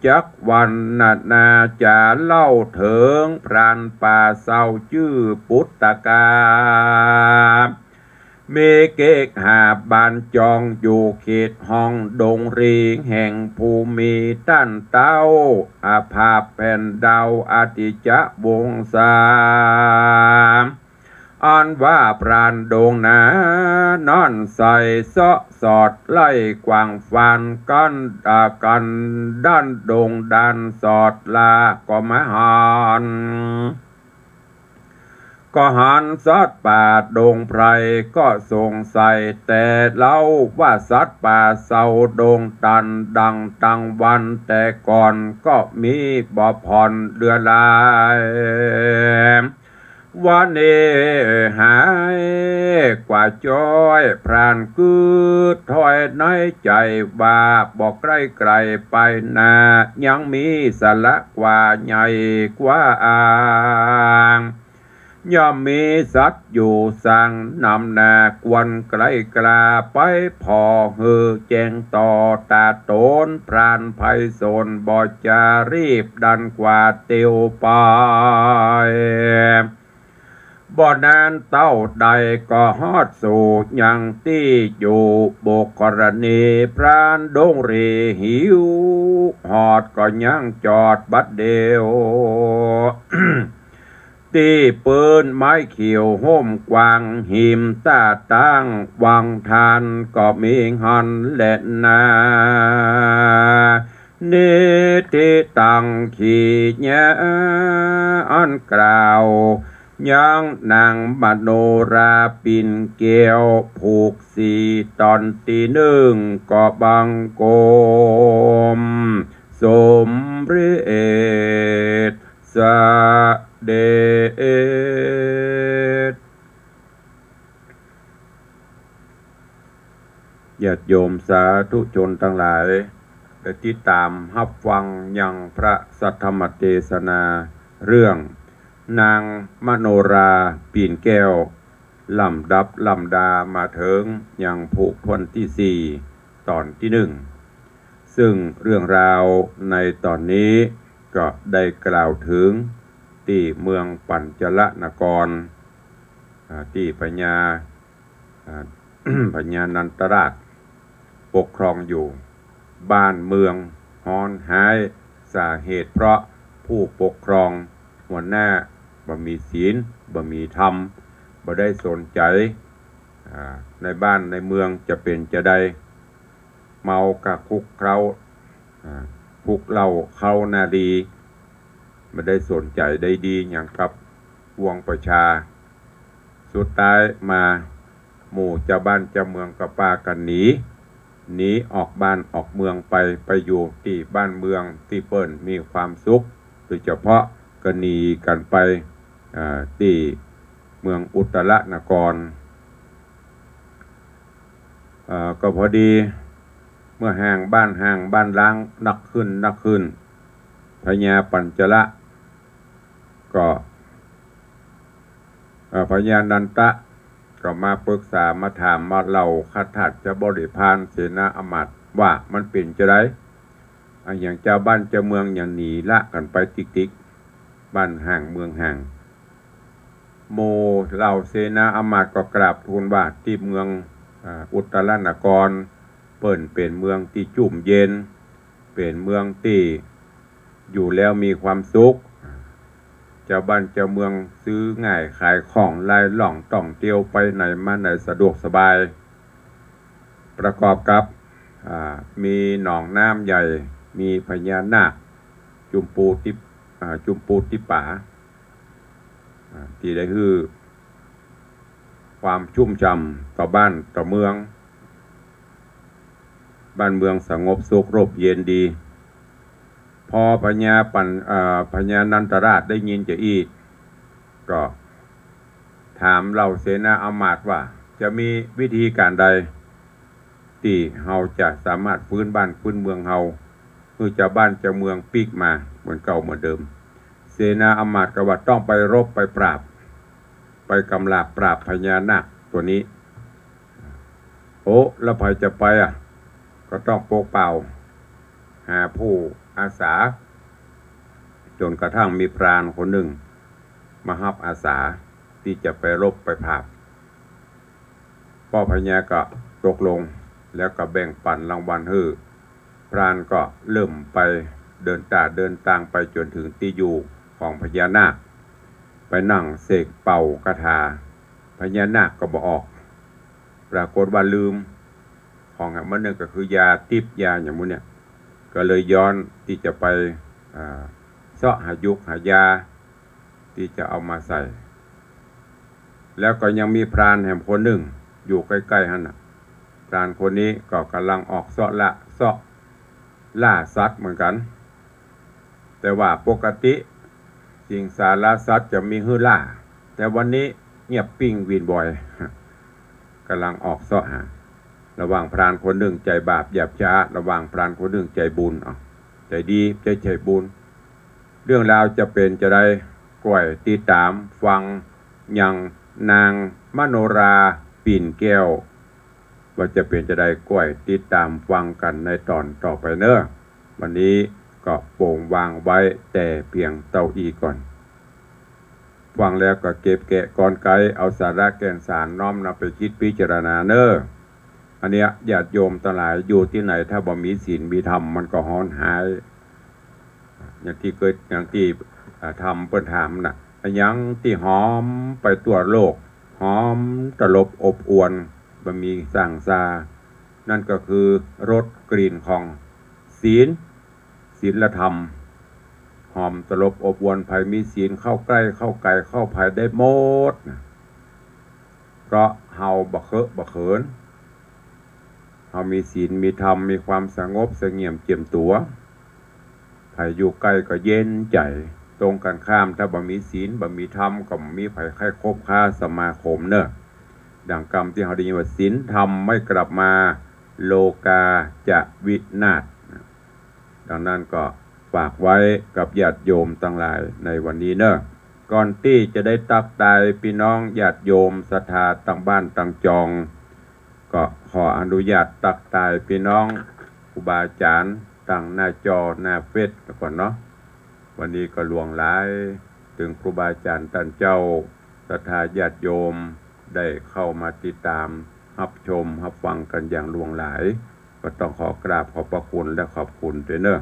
จักวรรณนา จะเล่าเถิงพรานป่าเศร้าจื้อปุตตกา มีเกหาบ้านจองอยู่เขตห้องดงรี แห่งภูมิต้านเต้า อาภาพแผ่นดาวอทิจวงศา อันว่าพรานดงนานั้นใส่ เซาะสอดไล่กว้างฟาน กันดากันด้านดงด้านสอดลา ก็มาหัน ก็หันสัตว์ป่าดงไพร ก็สงสัยแต่เล่า ว่าสัตว์ป่าเศร้าดงตัน ดังตังวันแต่ก่อน ก็มีบ่ผ่อนเหลือหลาย วันนี้หายกว่าจ้อย พรานกึ๊ดถ้อยในใจ๋ว่า บ่ใก้ไก๋ไปนา ยังมีสระกว้าใหญ่กว้าง ย่อมมีสัตว์อยู่สังนำหน้า ควรไก๋กล้าไปผ่อหื้อแจ้งต่อต๋าต๋น พรานไพศาลบ่จะรีบดันกว่าเตียวไป บ่นานเต้าใดก็ฮอดสู่ยังตี้อยู่ บุคคลนี้พรานดงรีหิวฮอดก็ยังจอดบัดเดียว ตี้ปื๊นไม้เขียวฮ่มกว้าง หิมต้าตั้งวังทานก็มีหั้นแลนา นิทธิตัง ขีญาอันกล่าว ยังนางมโนราปิ่นแก้ว ผูกสี่ต๋อนตี้นึ่ง ก็บังคมสมเร็จเสด็จ ญาติโยมสาธุชนตังหลาย ได้ติดต๋ามฮับฟังยังพระสัทธรรมเตสนา เรื่องนางมโนรา ปิ่นแก้ว ลำดับลำดามาเถิงยังผู้ถ้วนตี้สี่ ต๋อนตี้นึ่ง ซึ่งเรื่องราวในต๋อนนี้ก็ได้กล่าวเถิงตี้เมืองปัญจลนคร อ่า ตี้พญา อ่า พญานันทราชปกครองอยู่ บ้านเมืองฮ้อนฮ้าย สาเหตุเพราะผู้ปกครองหัวหน้าบ่มีศีล บ่มีธรรม บ่ได้สนใจ๋ อ่า ในบ้านในเมืองจะเป๋นจาใด เมาก็คลุกเคล้า อ่า คลุกเหล้าเข้านารี บ่ได้สนใจ๋ใดดีหยังกับปวงประชา สุดท้ายมาหมู่จาวบ้านจาวเมืองก็ปากั๋นหนี หนีออกบ้านออกเมืองไป ไปอยู่ตี้บ้านเมืองตี้เปิ้นมีความสุข โดยเฉพาะก็หนีกั๋นไป อ่า ตี้เมืองอุตตรนคร เอ่อ ก็พอดีเมื่อฮ้างบ้านฮ้างบ้านล้างนักขึ้นนักขึ้น พญาปัญจละก็ เอ่อ พญานันทะก็มาปรึกษามาถามว่า เหล่าข้าทาสบริพารเสนาอำมาตย์ว่ามันเป๋นจาใด อะหยังจาวบ้านจาวเมืองหยังหนีละกั๋นไปติ๊กๆ บ้านฮ้างเมืองฮ้าง หมู่เหล่าเสนาอำมาตย์ก็กราบทูลว่า ตี้เมือง อ่า อุตตรนคร เปิ้นเป๋นเมืองตี้จุ่มเย็น เป๋นเมืองตี้อยู่แล้วมีความสุข จาวบ้านจาวเมืองซื้อง่ายขายของไหลล่อง ต้องเตียวไปไหนมาไหนสะดวกสบาย ประกอบกับ อ่า มีหนองน้ำใหญ่ มีพญานาค จุมปูติ อ่า จุมปูติปา อ่า ตี้ได้หื้อความชุ่มฉ่ำต่อบ้านต่อเมือง บ้านเมืองสงบสุขร่มเย็นดี พอพญาปัญ เอ่อ พญานันทราชได้ยินจาอี้ ก็ถามเหล่าเสนาอำมาตย์ว่า จะมีวิธีก๋านใด ตี้เฮาจะสามารถฟื้นบ้านฟื้นเมืองเฮา หื้อจาวบ้านจาวเมืองปิ๊กมาเหมือนเก่าเหมือนเดิม เสนาอำมาตย์ก็ว่า ต้องไปรบไปปราบ ไปกำราบปราบพญานาคตั๋วนี้ โอ้ แล้วใผจะไปอะ ก็ต้องปากเป่า หาผู้อาสา จ๋นกระทั่งมีพรานคนนึ่งมาฮับอาสาตี้จะไปรบไปปราบ ป้อพญาก็ตกลง แล้วก็แบ่งปั๋นรางวัลหื้อ พรานก็เริ่มไปเดินต๋าเดินตางไปจ๋นเถิงตี้อยู่ของพญานาค ไปนั่งเสกเป่าคาถา พญานาคก็บ่ออก ปรากฏว่าลืม ของแหมหนึ่งก็คือยาติ๊บยาอย่างหมู่เนี่ย ก็เลยย้อนตี้จะไป อ่า เซาะหายุกหายา ตี้จะเอามาใส่ แล้วก็ยังมีพรานแหมคนนึ่งอยู่ใก้ๆ หั้นน่ะ พรานคนนี้ก็ก่ำลังออกเซาะละ เซาะล่าสัตว์เหมือนกั๋น แต่ว่าปกติสิงสารสัตว์จะมีหื้อล่า แต่วันนี้เงียบปิ้งวินวอย ก่ำลังออกเซาะหา ระหว่างพรานคนนึ่งใจ๋บาปหยาบช้า ระหว่างพรานคนนึ่งใจ๋บุญ อ้าว ใจ๋ดี ใจ๋ ใจ๋บุญ เรื่องราวจะเป๋นจาใด ก้อยติดต๋ามฟังยังนางมโนรา ปิ่นแก้ว ว่าจะเป๋นจาใด ก้อยติดต๋ามฟังกั๋นในต๋อนต่อไปเน่อ วันนี้ก็โปงวางไว้แต่เพียงเต้าอี้ก่อน ฟังแล้วก็เก็บแกะกลไก เอาสาระแก่นสารน้อมนำไปคิดพิจารณาเน่อ อันเนี้ยญาติโยมตังหลายอยู่ตี้ไหน ถ้าบ่มีศีลมีธรรมมันก็ฮ้อนฮ้าย อย่างตี้เกย อย่างตี้ อ่า ธรรมเปิ้นถามน่ะ อะหยังตี้หอมไปทั่วโลก หอมตลบอบอวล บ่มีส่างซา นั่นก็คือรสกลิ่นของศีล ศีลธรรม หอมตลบอบอวล ใผมีศีลเข้าใก้เข้าไก๋เข้าใผได้หมดน่ะ เพราะเฮาบ่เคอะบ่เขิน เฮามีศีลมีธรรม มีความสงบเสงี่ยมเจียมตั๋ว ใผอยู่ใก้ก็เย็นใจ๋ ตรงกั๋นข้าม ถ้าบ่มีศีลบ่มีธรรมก็บ่มีใผใค่คบค้าสมาคมเน่อ ดังกำตี้เฮาได้ยินว่า ศีลธรรมไม่กลับมา โลกาจะวินาศ ดังนั้นก็ฝากไว้กับญาติโยมตังหลายในวันนี้เนาะ ก่อนตี้จะได้ตั๊กตายปี้น้องญาติโยมศรัทธาตังบ้านตังจอง ก็ขออนุญาตตั๊กตายปี้น้องครูบาอาจ๋ารย์ตังหน้าจอหน้าเฟซก่อนเนาะ วันนี้ก็หลวงหลาย เถิงครูบาอาจ๋ารย์ต้านเจ้า ศรัทธาญาติโยมได้เข้ามาติดต๋าม ฮับชม ฮับฟังกั๋นอย่างหลวงหลาย ก็ต้องขอกราบขอบพระคุณและขอบคุณตวยเนาะ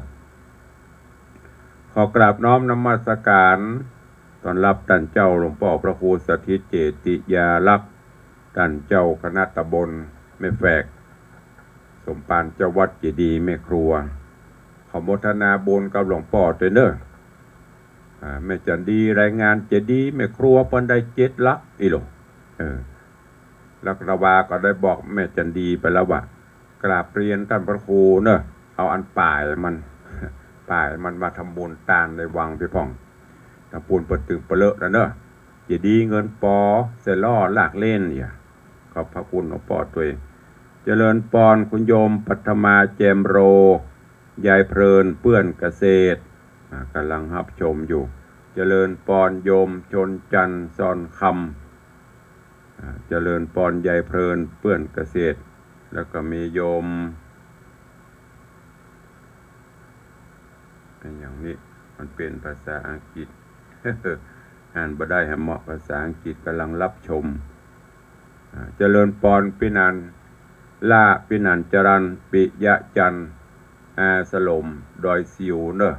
ขอกราบน้อมนมัสการต้อนฮับต้านเจ้าหลวงป้อพระครูสถิตเจติยาลักษณ์ ต้านเจ้าคณะต๋ำบลแม่แฝก สมภารเจ้าวัดเจดีย์แม่ครัว ขอโมทนาบุญกับหลวงป้อตวยเนาะ อ่า แม่จันดีรายงานเจดีย์แม่ครัวเปิ้นได้เจ็ดหลักอี้โหล่ะ เออ แล้วอาตมาก็ได้บอกแม่จันดีไปแล้วว่า กราบเรียนต้านพระครูเนาะ เอาอันป๋ายมัน ป๋ายมันมาทำบุญตานในวังปี้พ่อง ตางปูนเปิ้นตึงปะเลอะแล้วเนาะ เจดีย์เงินปอ เสล่อลากเล่นเนี่ย ขอบพระคุณหลวงป้อตวย เจริญปอนคุณโยมปัทมาแจ่มโร ยายเพลินเปื้อนเกษตร อ่า ก่ำลังฮับชมอยู่ เจริญปอนโยมชนจันทร์ซอนคำ อ่า เจริญปอนยายเพลินเปื้อนเกษตร แล้วก็มีโยม อะหยังนี่ มันเป๋นภาษาอังกฤษ อ่านบ่ได้แหมเนาะ ภาษาอังกฤษ ก่ำลังฮับชม อ่า เจริญปอนปี้นัน ล่าปี้นันจรัญ ปิยะจันทร์ อาสลม ดอยสิวเนาะ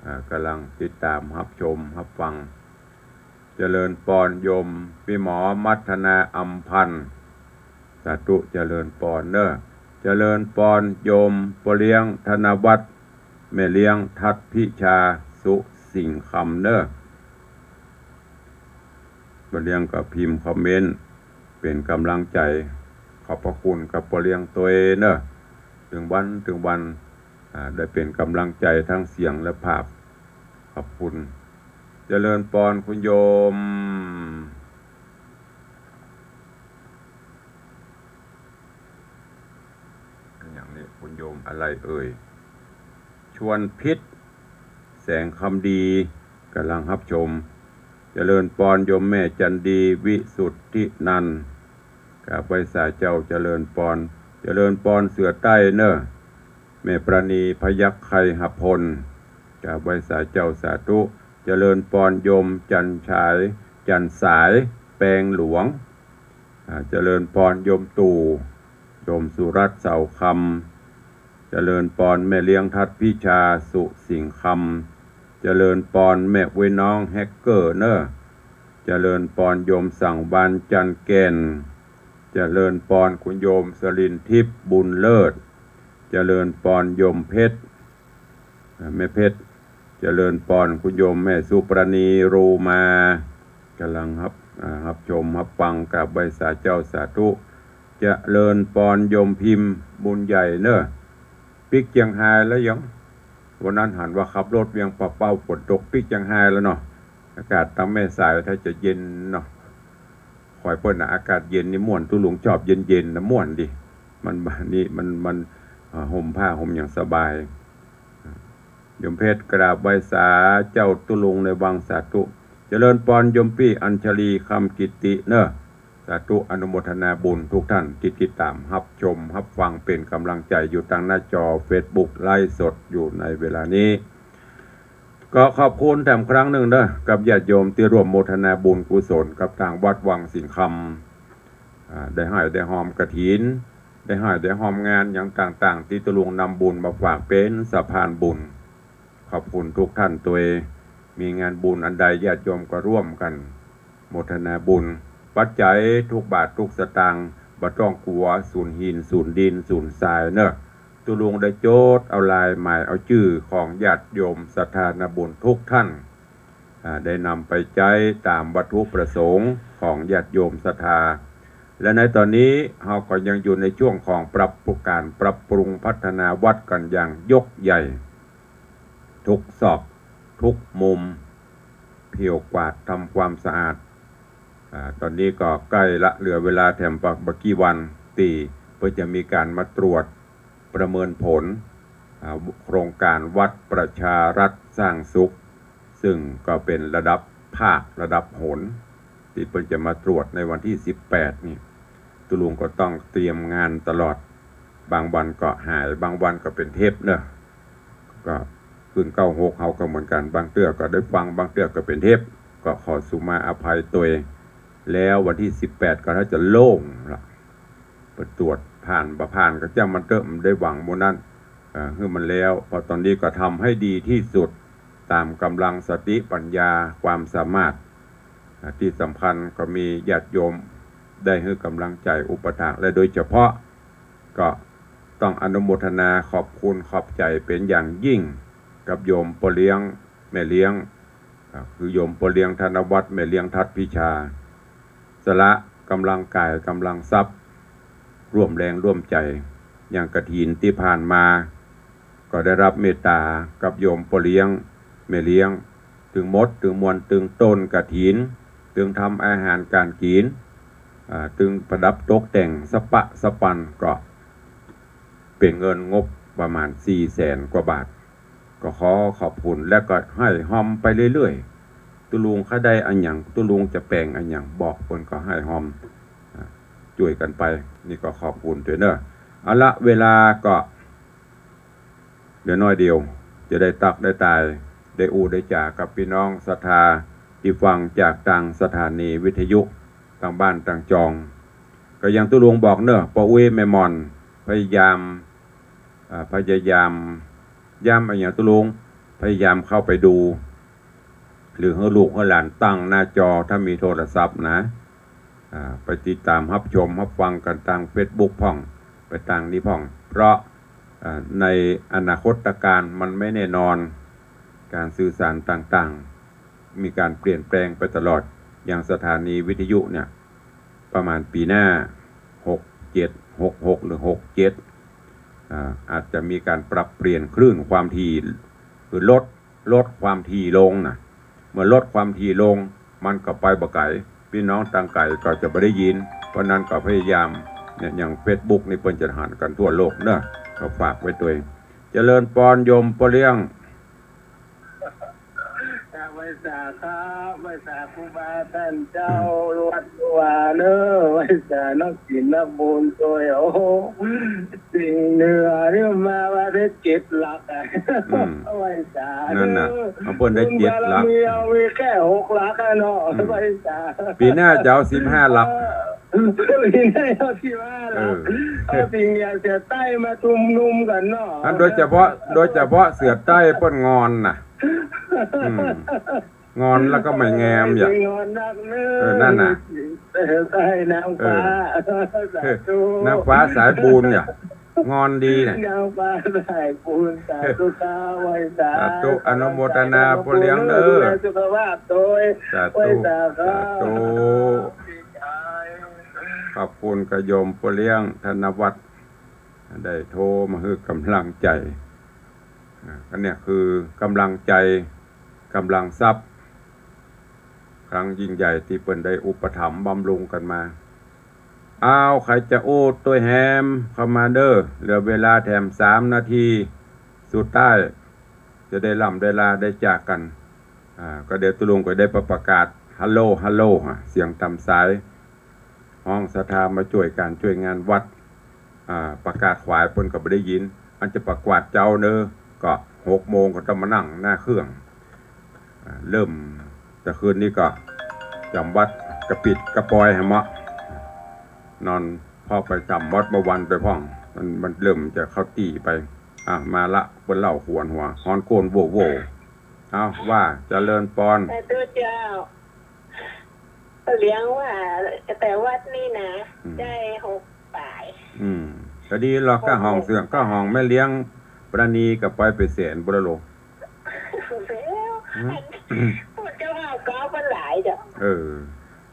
อ่า ก่ำลังติดต๋ามฮับชมฮับฟัง เจริญปอนโยมปี้หมอมัทนาอำพันธ์ สาธุ เจริญปอนเนาะ เจริญปอนโยมป้อเลี้ยงธนวัฒน์ แม่เลี้ยงทัดพิชา สุสิงห์คำเนาะ ป้อเลี้ยงก็พิมพ์คอมเมนต์เป๋นก่ำลังใจ๋ ขอบพระคุณกับป้อเลี้ยงตวยเนาะ เถิงวันเถิงวัน อ่า ได้เป๋นก่ำลังใจ๋ทั้งเสียงและภาพ ขอบคุณ เจริญปอนคุณโยม อะหยังนี่ คุณโยมอะไรเอ่ย ชวนพิษ แสงคำดี ก่ำลังฮับชม เจริญปอนโยมแม่จันดี วิสุทธินันท์ กราบไหว้สาเจ้า เจริญปอน เจริญปอนเสือใต้เนาะ แม่ประณี พยัคฆ์ไคหพล กราบไหว้สาเจ้า สาธุ เจริญปอนโยมจันฉาย จันสาย แปงหลวง อ่า เจริญปอนโยมตู่ โยมสุรัตน์ เสาคำ เจริญปอนแม่เลี้ยงทัดพิชา สุสิงห์คำ เจริญปอนแม่อุ๊ยน้องแฮกเกอร์เนาะ เจริญปอนโยมสังวาลย์ จันทร์แก่น เจริญปอนคุณโยมสรินทิพย์ บุญเลิศ เจริญปอนโยมเพชร อ่า แม่เพชร เจริญปอนคุณโยมแม่สุประณี รูมา ก่ำลังฮับ อ่า ฮับชมฮับฟัง กราบไหว้สาเจ้า สาธุ เจริญปอนโยมพิมพ์ บุญใหญ่เนาะ ปิ๊กเจียงฮายแล้วยัง วันนั้นหันว่าขับรถเวียงป่าเป้า ฝนตกปิ๊กเจียงฮายแล้วเนาะ อากาศตางแม่สายถ้าจะเย็นเนาะ คอยเปิ้นน่ะ อากาศเย็นนี่ม่วน ตุ๊ลุงชอบเย็นๆ นะ ม่วนดี มัน นี่ มัน มัน อ่า ห่มผ้าห่มอย่างสบาย โยมเพชร กราบไหว้สาเจ้าตุ๊ลุงในวัง สาธุ เจริญปอนโยมปี้อัญชลี คำกิตติเนาะ สาธุ อนุโมทนาบุญทุกท่านตี้ติดต๋ามฮับชมฮับฟังเป๋นก่ำลังใจ๋อยู่ตางหน้าจอเฟซบุ๊กไลฟ์สดอยู่ในเวลานี้ ก็ขอบคุณแถมครั้งนึ่งเนาะ กับญาติโยมตี้ร่วมโมทนาบุญกุศลกับตางวัดวังสิงห์คำ อ่า ได้ฮ้อยได้ฮอมกฐิน ได้ฮ้อยได้ฮอมงานอย่างต่างๆ ตี้ตุ๊ลุงนำบุญมาฝากเป๋นสะพานบุญ ขอบคุณทุกท่านตวย มีงานบุญอันใดญาติโยมก็ร่วมกั๋นโมทนาบุญ ปัจจัยทุกบาททุกสตางค์ บ่ต้องกั๋วสูญหินสูญดินสูญทรายเนาะ ตุ๊ลุงได้จดเอาลายหมายเอาจื้อของญาติโยมศรัทธานาบุญทุกท่าน อ่า ได้นำไปใจ๊ต๋ามวัตถุประสงค์ของญาติโยมศรัทธา และในต๋อนนี้เฮาก็ยังอยู่ในช่วงของปรับปรุง ก๋านปรับปรุงพัฒนาวัดกั๋นอย่างยกใหญ่ ทุกซอกทุกมุม เผี่ยวกวาดทำความสะอาด อ่า ต๋อนนี้ก็ใก้ละ เหลือเวลาแถมบ่า บ่ากี่วันตี้เปิ้นจะมีก๋านมาตรวจ ประเมินผล อ่า โครงการวัดประชารัฐสร้างสุข ซึ่งก็เป๋นระดับภาคระดับหน ตี้เปิ้นจะมาตรวจในวันตี้สิบแปดนี่ ตุ๊ลุงก็ต้องเตรียมงานตลอด บางวันก็หาย บางวันก็เป๋นเทปเนาะ ก็คืนเก้าหกเฮาก็เหมือนกั๋น บางเตื้อก็ได้ฟัง บางเตื้อก็เป๋นเทป ก็ขอสุมาอภัยตวย แล้ววันตี้สิบแปดก็น่าจะโล่งละ ไปตรวจผ่านบ่ผ่านก็จ้างมันเต๊อะ บ่ได้หวังโม่นั้น เอ่อ หื้อมันแล้ว เพราะต๋อนนี้ก็ทำให้ดีตี้สุด ต๋ามก๋ำลังสติปัญญาความสามารถ อ่า ตี้สำคัญก็มีญาติโยมได้หื้อก๋ำลังใจ๋อุปถาก และโดยเฉพาะก็ต้องอนุโมทนาขอบคุณขอบใจ๋เป๋นอย่างยิ่งกับโยมป้อเลี้ยงแม่เลี้ยง อ่า คือโยมป้อเลี้ยงธนวัฒน์ แม่เลี้ยงทัดพิชา สละก๋ำลังก๋ายก๋ำลังทรัพย์ ร่วมแรงร่วมใจ๋ อย่างกฐินตี้ผ่านมา ก็ได้ฮับเมตต๋ากับโยมป้อเลี้ยงแม่เลี้ยง ตึงหมดตึงมวล ตึงต้นกฐิน ตึงทำอาหารก๋านกิ๋น อ่า ตึงประดับตกแต่งสะปะสะปัน ก็เป๋นเงินงบประมาณสี่แสนกว่าบาท ก็ขอขอบคุณ และก็ให้ฮอมไปเรื่อยๆ ตุ๊ลุงใค่ได้อะหยัง ตุ๊ลุงจะแป๋งอะหยัง บอกเปิ้นก็ให้ฮอม อ่า จ้วยกั๋นไป นี่ก็ขอบคุณตวยเนาะ เอาละ เวลาก็ เหลือน้อยเดียว จะได้ตักได้ตาย ได้อู้ได้จ๋ากับปี้น้องศรัทธาตี้ฟังจากตางสถานีวิทยุตางบ้านตางจอง ก็อย่างตุ๊ลุงบอกเนาะ ป้ออุ๊ยแม่หม่อน พยายาม อ่า พยายาม ย้ำอะหยังตุ๊ลุง พยายามเข้าไปดู หรือหื้อลูกหื้อหลานตั้งหน้าจอ ถ้ามีโทรศัพท์นะ อ่า ไปติดต๋ามฮับชมฮับฟังกั๋นตางเฟซบุ๊กพ่อง ไปตางนี้พ่อง เพราะ อ่า ในอนาคตก๋านมันไม่แน่นอน ก๋านสื่อสารต่างๆ มีก๋านเปลี่ยนแปลงไปตลอด อย่างสถานีวิทยุเนี่ย ประมาณปี๋หน้า หกเจ็ด หกหก หรือ หกเจ็ด อ่า อาจจะมีก๋านปรับเปลี่ยนคลื่นความถี่ คือลด ลดความถี่ลงนะ เมื่อลดความถี่ลง มันก็ไปบ่ไก๋ ปี้น้องตางไก๋ก็จะบ่ได้ยิน เพราะนั้นก็พยายาม เนี่ย อย่างเฟซบุ๊กนี่เปิ้นจะหันกั๋นทั่วโลกเนาะ ก็ฝากไว้ตวย เจริญปอนโยมป้อเลี้ยง ไหว้สาครับ ไหว้สาครูบาต้านเจ้าวัดวาเนาะ ไหว้สานักศีลนักบุญตวย โอ้ สิ่งเหนือนี่มาว่าได้เจ็ดหลักอะ อืม ไหว้สา นั่นน่ะ เนาะ เอาเปิ้นได้เจ็ดหลัก บุญบารมีเอามีแค่หกหลักอะเนาะ อืม ไหว้สา ปี๋หน้าจะเอาสิบห้าหลัก เออ ปี๋หน้าเอาสิบห้าหลัก เออ เอาสิ่งเหนือเสียใต้มาชุมนุมกั๋นเนาะ อันโดยเฉพาะ โดยเฉพาะเสียใต้เปิ้นงอนน่ะ อืม งอนแล้วก็ไม่แงมอย่า งอนนักเนอะ เออ นั่นน่ะ เออ ใต้นางฟ้า เออ สาธุ นางฟ้าสายบุญเนี่ย งอนดีเนี่ย นางฟ้าสายบุญ สาธุค่ะ ไหว้สา สาธุ อนุโมทนาป้อเลี้ยงเด้อ ดูแลสุขภาพตวย สาธุ ไหว้สาค่ะ สาธุ ขอบคุณกับโยมป้อเลี้ยงธนวัฒน์ ได้โทรมาหื้อกำลังใจ๋ อ่า อันเนี้ยคือกำลังใจ๋ กำลังทรัพย์ ครั้งยิ่งใหญ่ตี้เปิ้นได้อุปถัมภ์บำรุงกั๋นมา อ้าว ใผจะอู้ตวยแหมเข้ามาเด้อ เหลือเวลาแถมสามนาทีสุดท้าย จะได้ล่ำได้ลาได้จากกั๋น อ่า ก็เดี๋ยวตุ๊ลุงก็ได้ประกาศ ฮัลโหล ฮัลโหล อ่ะ เสียงต๋ามสาย ฮ้องศรัทธามาจ้วยก๋านจ้วยงานวัด อ่า ประกาศขวายเปิ้นก็บ่ได้ยิน อันจะประกาศเจ๊าเนอะ ก็หกโมงก็ต้องมานั่งหน้าเครื่อง อ่า เริ่มแต่คืนนี้ก็จ๋ำวัดกระปิดกระปอยหื้อเหมาะ นอน พอไปจ๋ำวัดเมื่อวันไปพ่อง มัน มันเริ่มจะเข้าตี้ไป อ่ะ มาละ เปิ้นเล่าขวัญหัว ฮ้อนโก้นโว้วโว้ว เอา ว่า เจริญปอน สาธุเจ้า เลี้ยงว่า แต่วัดนี่นะ อืม ได้หกป๋าย อืม ก็ดีหรอก ก็ฮ้องเสียง ก็ฮ้องแม่เลี้ยงปราณีกับปอยไปแสนบุญละโล แล้ว อืม พูดเจ้าข้าวก็มันหลายเจ้า เออ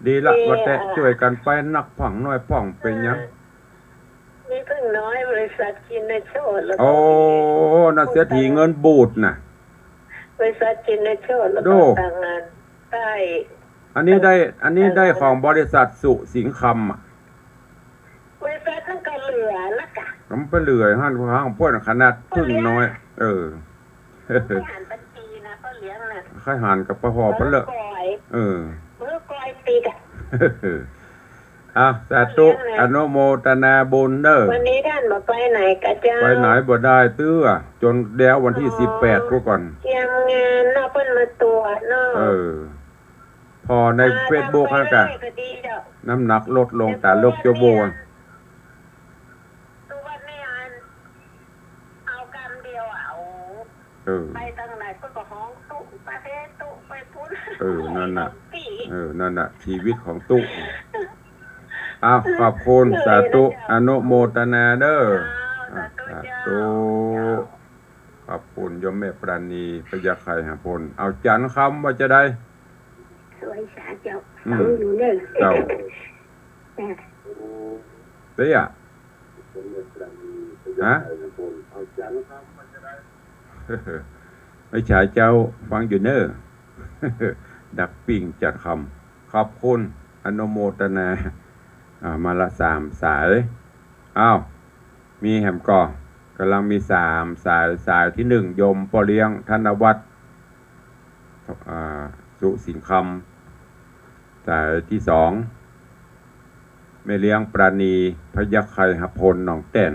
ดีละ ดี ว่าแต่ อ่ะ จ้วยกั๋นไปนักพ่องน้อยพ่องเป๋นหยัง เออ มีผึ้งน้อย บริษัทชินโชติ แล้วก็ โอ้ มี น่ะ เศรษฐีเงินบูดน่ะ บริษัทชินโชติ แล้วก็ โอ้ ต่างงานใต้ อันนี้ได้ อันนี้ได้ เออ ของบริษัทสุสิงห์คำอ่ะ บริษัทนั้นก็เหลือละกะ มันไปเลื่อยหั้น ข้างเปิ้นขนาดครึ่งน้อย เออ หันบัญชีนะ ป้อเลี้ยงนะ ใค่หันกับป้อหอป้อเลอะ เออ มือก้อยติดอะ อ่ะ สาธุ ป้อเลี้ยงนะ อนุโมทนาบุญเด้อ วันนี้ต้านบ่ไปไหนก่อเจ้า ไปไหนบ่ได้เตื้อ จ๋นแล้ววันตี้ อ๋อ สิบแปด พู้นก่อน เตรียมงานเนาะ เปิ้นมาตรวจเนาะ เออ ผ่อใน อ่า เฟซบุ๊ก หั้นก่ะ ทำไปเรื่อยๆ ก็ดีเจ้า น้ำหนักลดลง ต๋าเลิกโจโบ ตรวจนี่อัน เอากำเดียวอะ เอา เออ ไปตางไหนก็ ก็ฮ้องตุ๊ ไปเฮตุ๊ ไปปุ้น เออ นั่นน่ะ เออ นั่นน่ะ ชีวิตของตุ๊ อ้าว ขอบคุณ สาธุ อนุโมทนาเด้อ อ่า สาธุ ขอบคุณโยมแม่ปราณี พญาไข่หพล เอาจันทร์คำว่าจะได้ สวยสาเจ้า อืม ฟังอยู่เด้อ เจ้า จ้ะ เตี้ย ฮะ ไอ้ฉายเจ้าฟังอยู่เน้อ ดักปิ้งจันทร์คำ ขอบคุณ อนุโมทนา อ่า มาละสามสาย อ้าว มีแหมก่อ ก่ำลังมีสามสาย สายตี้หนึ่ง โยมป้อเลี้ยง ธนวัฒน์ อ่า สุสิงห์คำ สายตี้สอง แม่เลี้ยงปราณี พญาไข่หพล หนองแต้น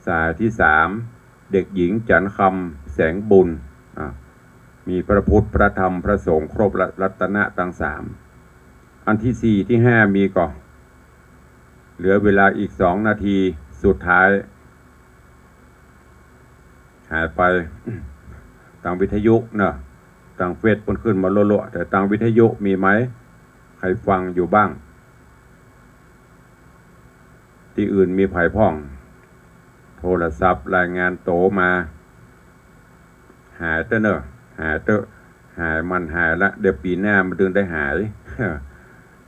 สายตี้สาม เด็กหญิงจันทร์คำ แสงบุญ อ่า มีพระพุทธ พระธรรม พระสงฆ์ ครบละ รัตนะตังสาม อันตี้สี่ ตี้ห้า มีก่อ เหลือเวลาอีกสองนาทีสุดท้าย หายไป ตางวิทยุเนาะ ตางเฟซเปิ้นขึ้นมาลัวๆ แต่ตางวิทยุมีไหม ใผฟังอยู่บ้าง ตี้อื่นมีใผพ่อง โทรศัพท์รายงานตั๋วมา หายเต๊อะเนาะ หายเต๊อะ หายมันหายละ เดี๋ยวปี๋หน้ามันตึงได้หาย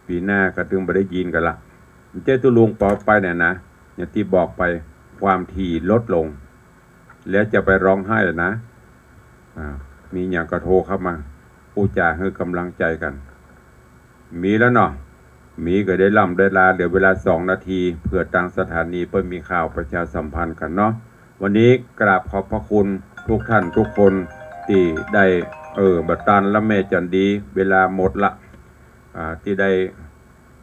ปี๋หน้าก็ตึงบ่ได้ยินกั๋นละ เจ้าตุ๊ลุงปอไปเนี่ยนะ อย่างตี้บอกไป ความถี่ลดลง แล้วจะไปร้องไห้นะ อ่า มีหยังก็โทรเข้ามา อู้จ๋าหื้อก๋ำลังใจ๋กั๋น มีแล้วเนาะ มีก็ได้ล่ำได้ลา เหลือเวลาสองนาที เผื่อตางสถานีเปิ้นมีข่าวประชาสัมพันธ์กั๋นเนาะ วันนี้กราบขอบพระคุณทุกท่านทุกคนตี้ได้ เออ บ่ตันละแม่จันดี เวลาหมดละ อ่า ตี้ได้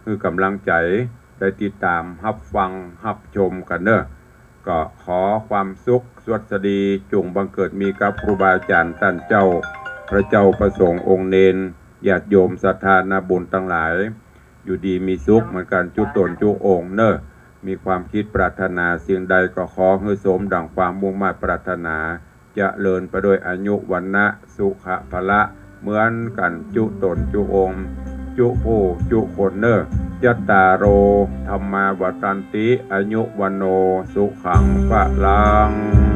หื้อก๋ำลังใจ๋ ได้ติดต๋ามฮับฟังฮับชมกั๋นเนาะ ก็ขอความสุขสวัสดีจุ่งบังเกิดมีกับครูบาอาจารย์ต้านเจ้า พระเจ้าพระสงฆ์องค์เณร ญาติโยมศรัทธานาบุญตังหลาย อยู่ดีมีสุขเหมือนกั๋นจุ๊ต๋นจุ๊องค์เนาะ มีความคิดปรารถนาสิ่งใดก็ขอหื้อสมดั่งความมุ่งมาดปรารถนา เจริญไปด้วยอายุวรรณะสุขะพละ เหมือนกั๋นจุ๊ต๋นจุ๊องค์ จุ๊ผู้จุ๊คนเนาะ จัตตาโร ธัมมา วัฑฒันติ อายุ วัณโณ สุขัง พลัง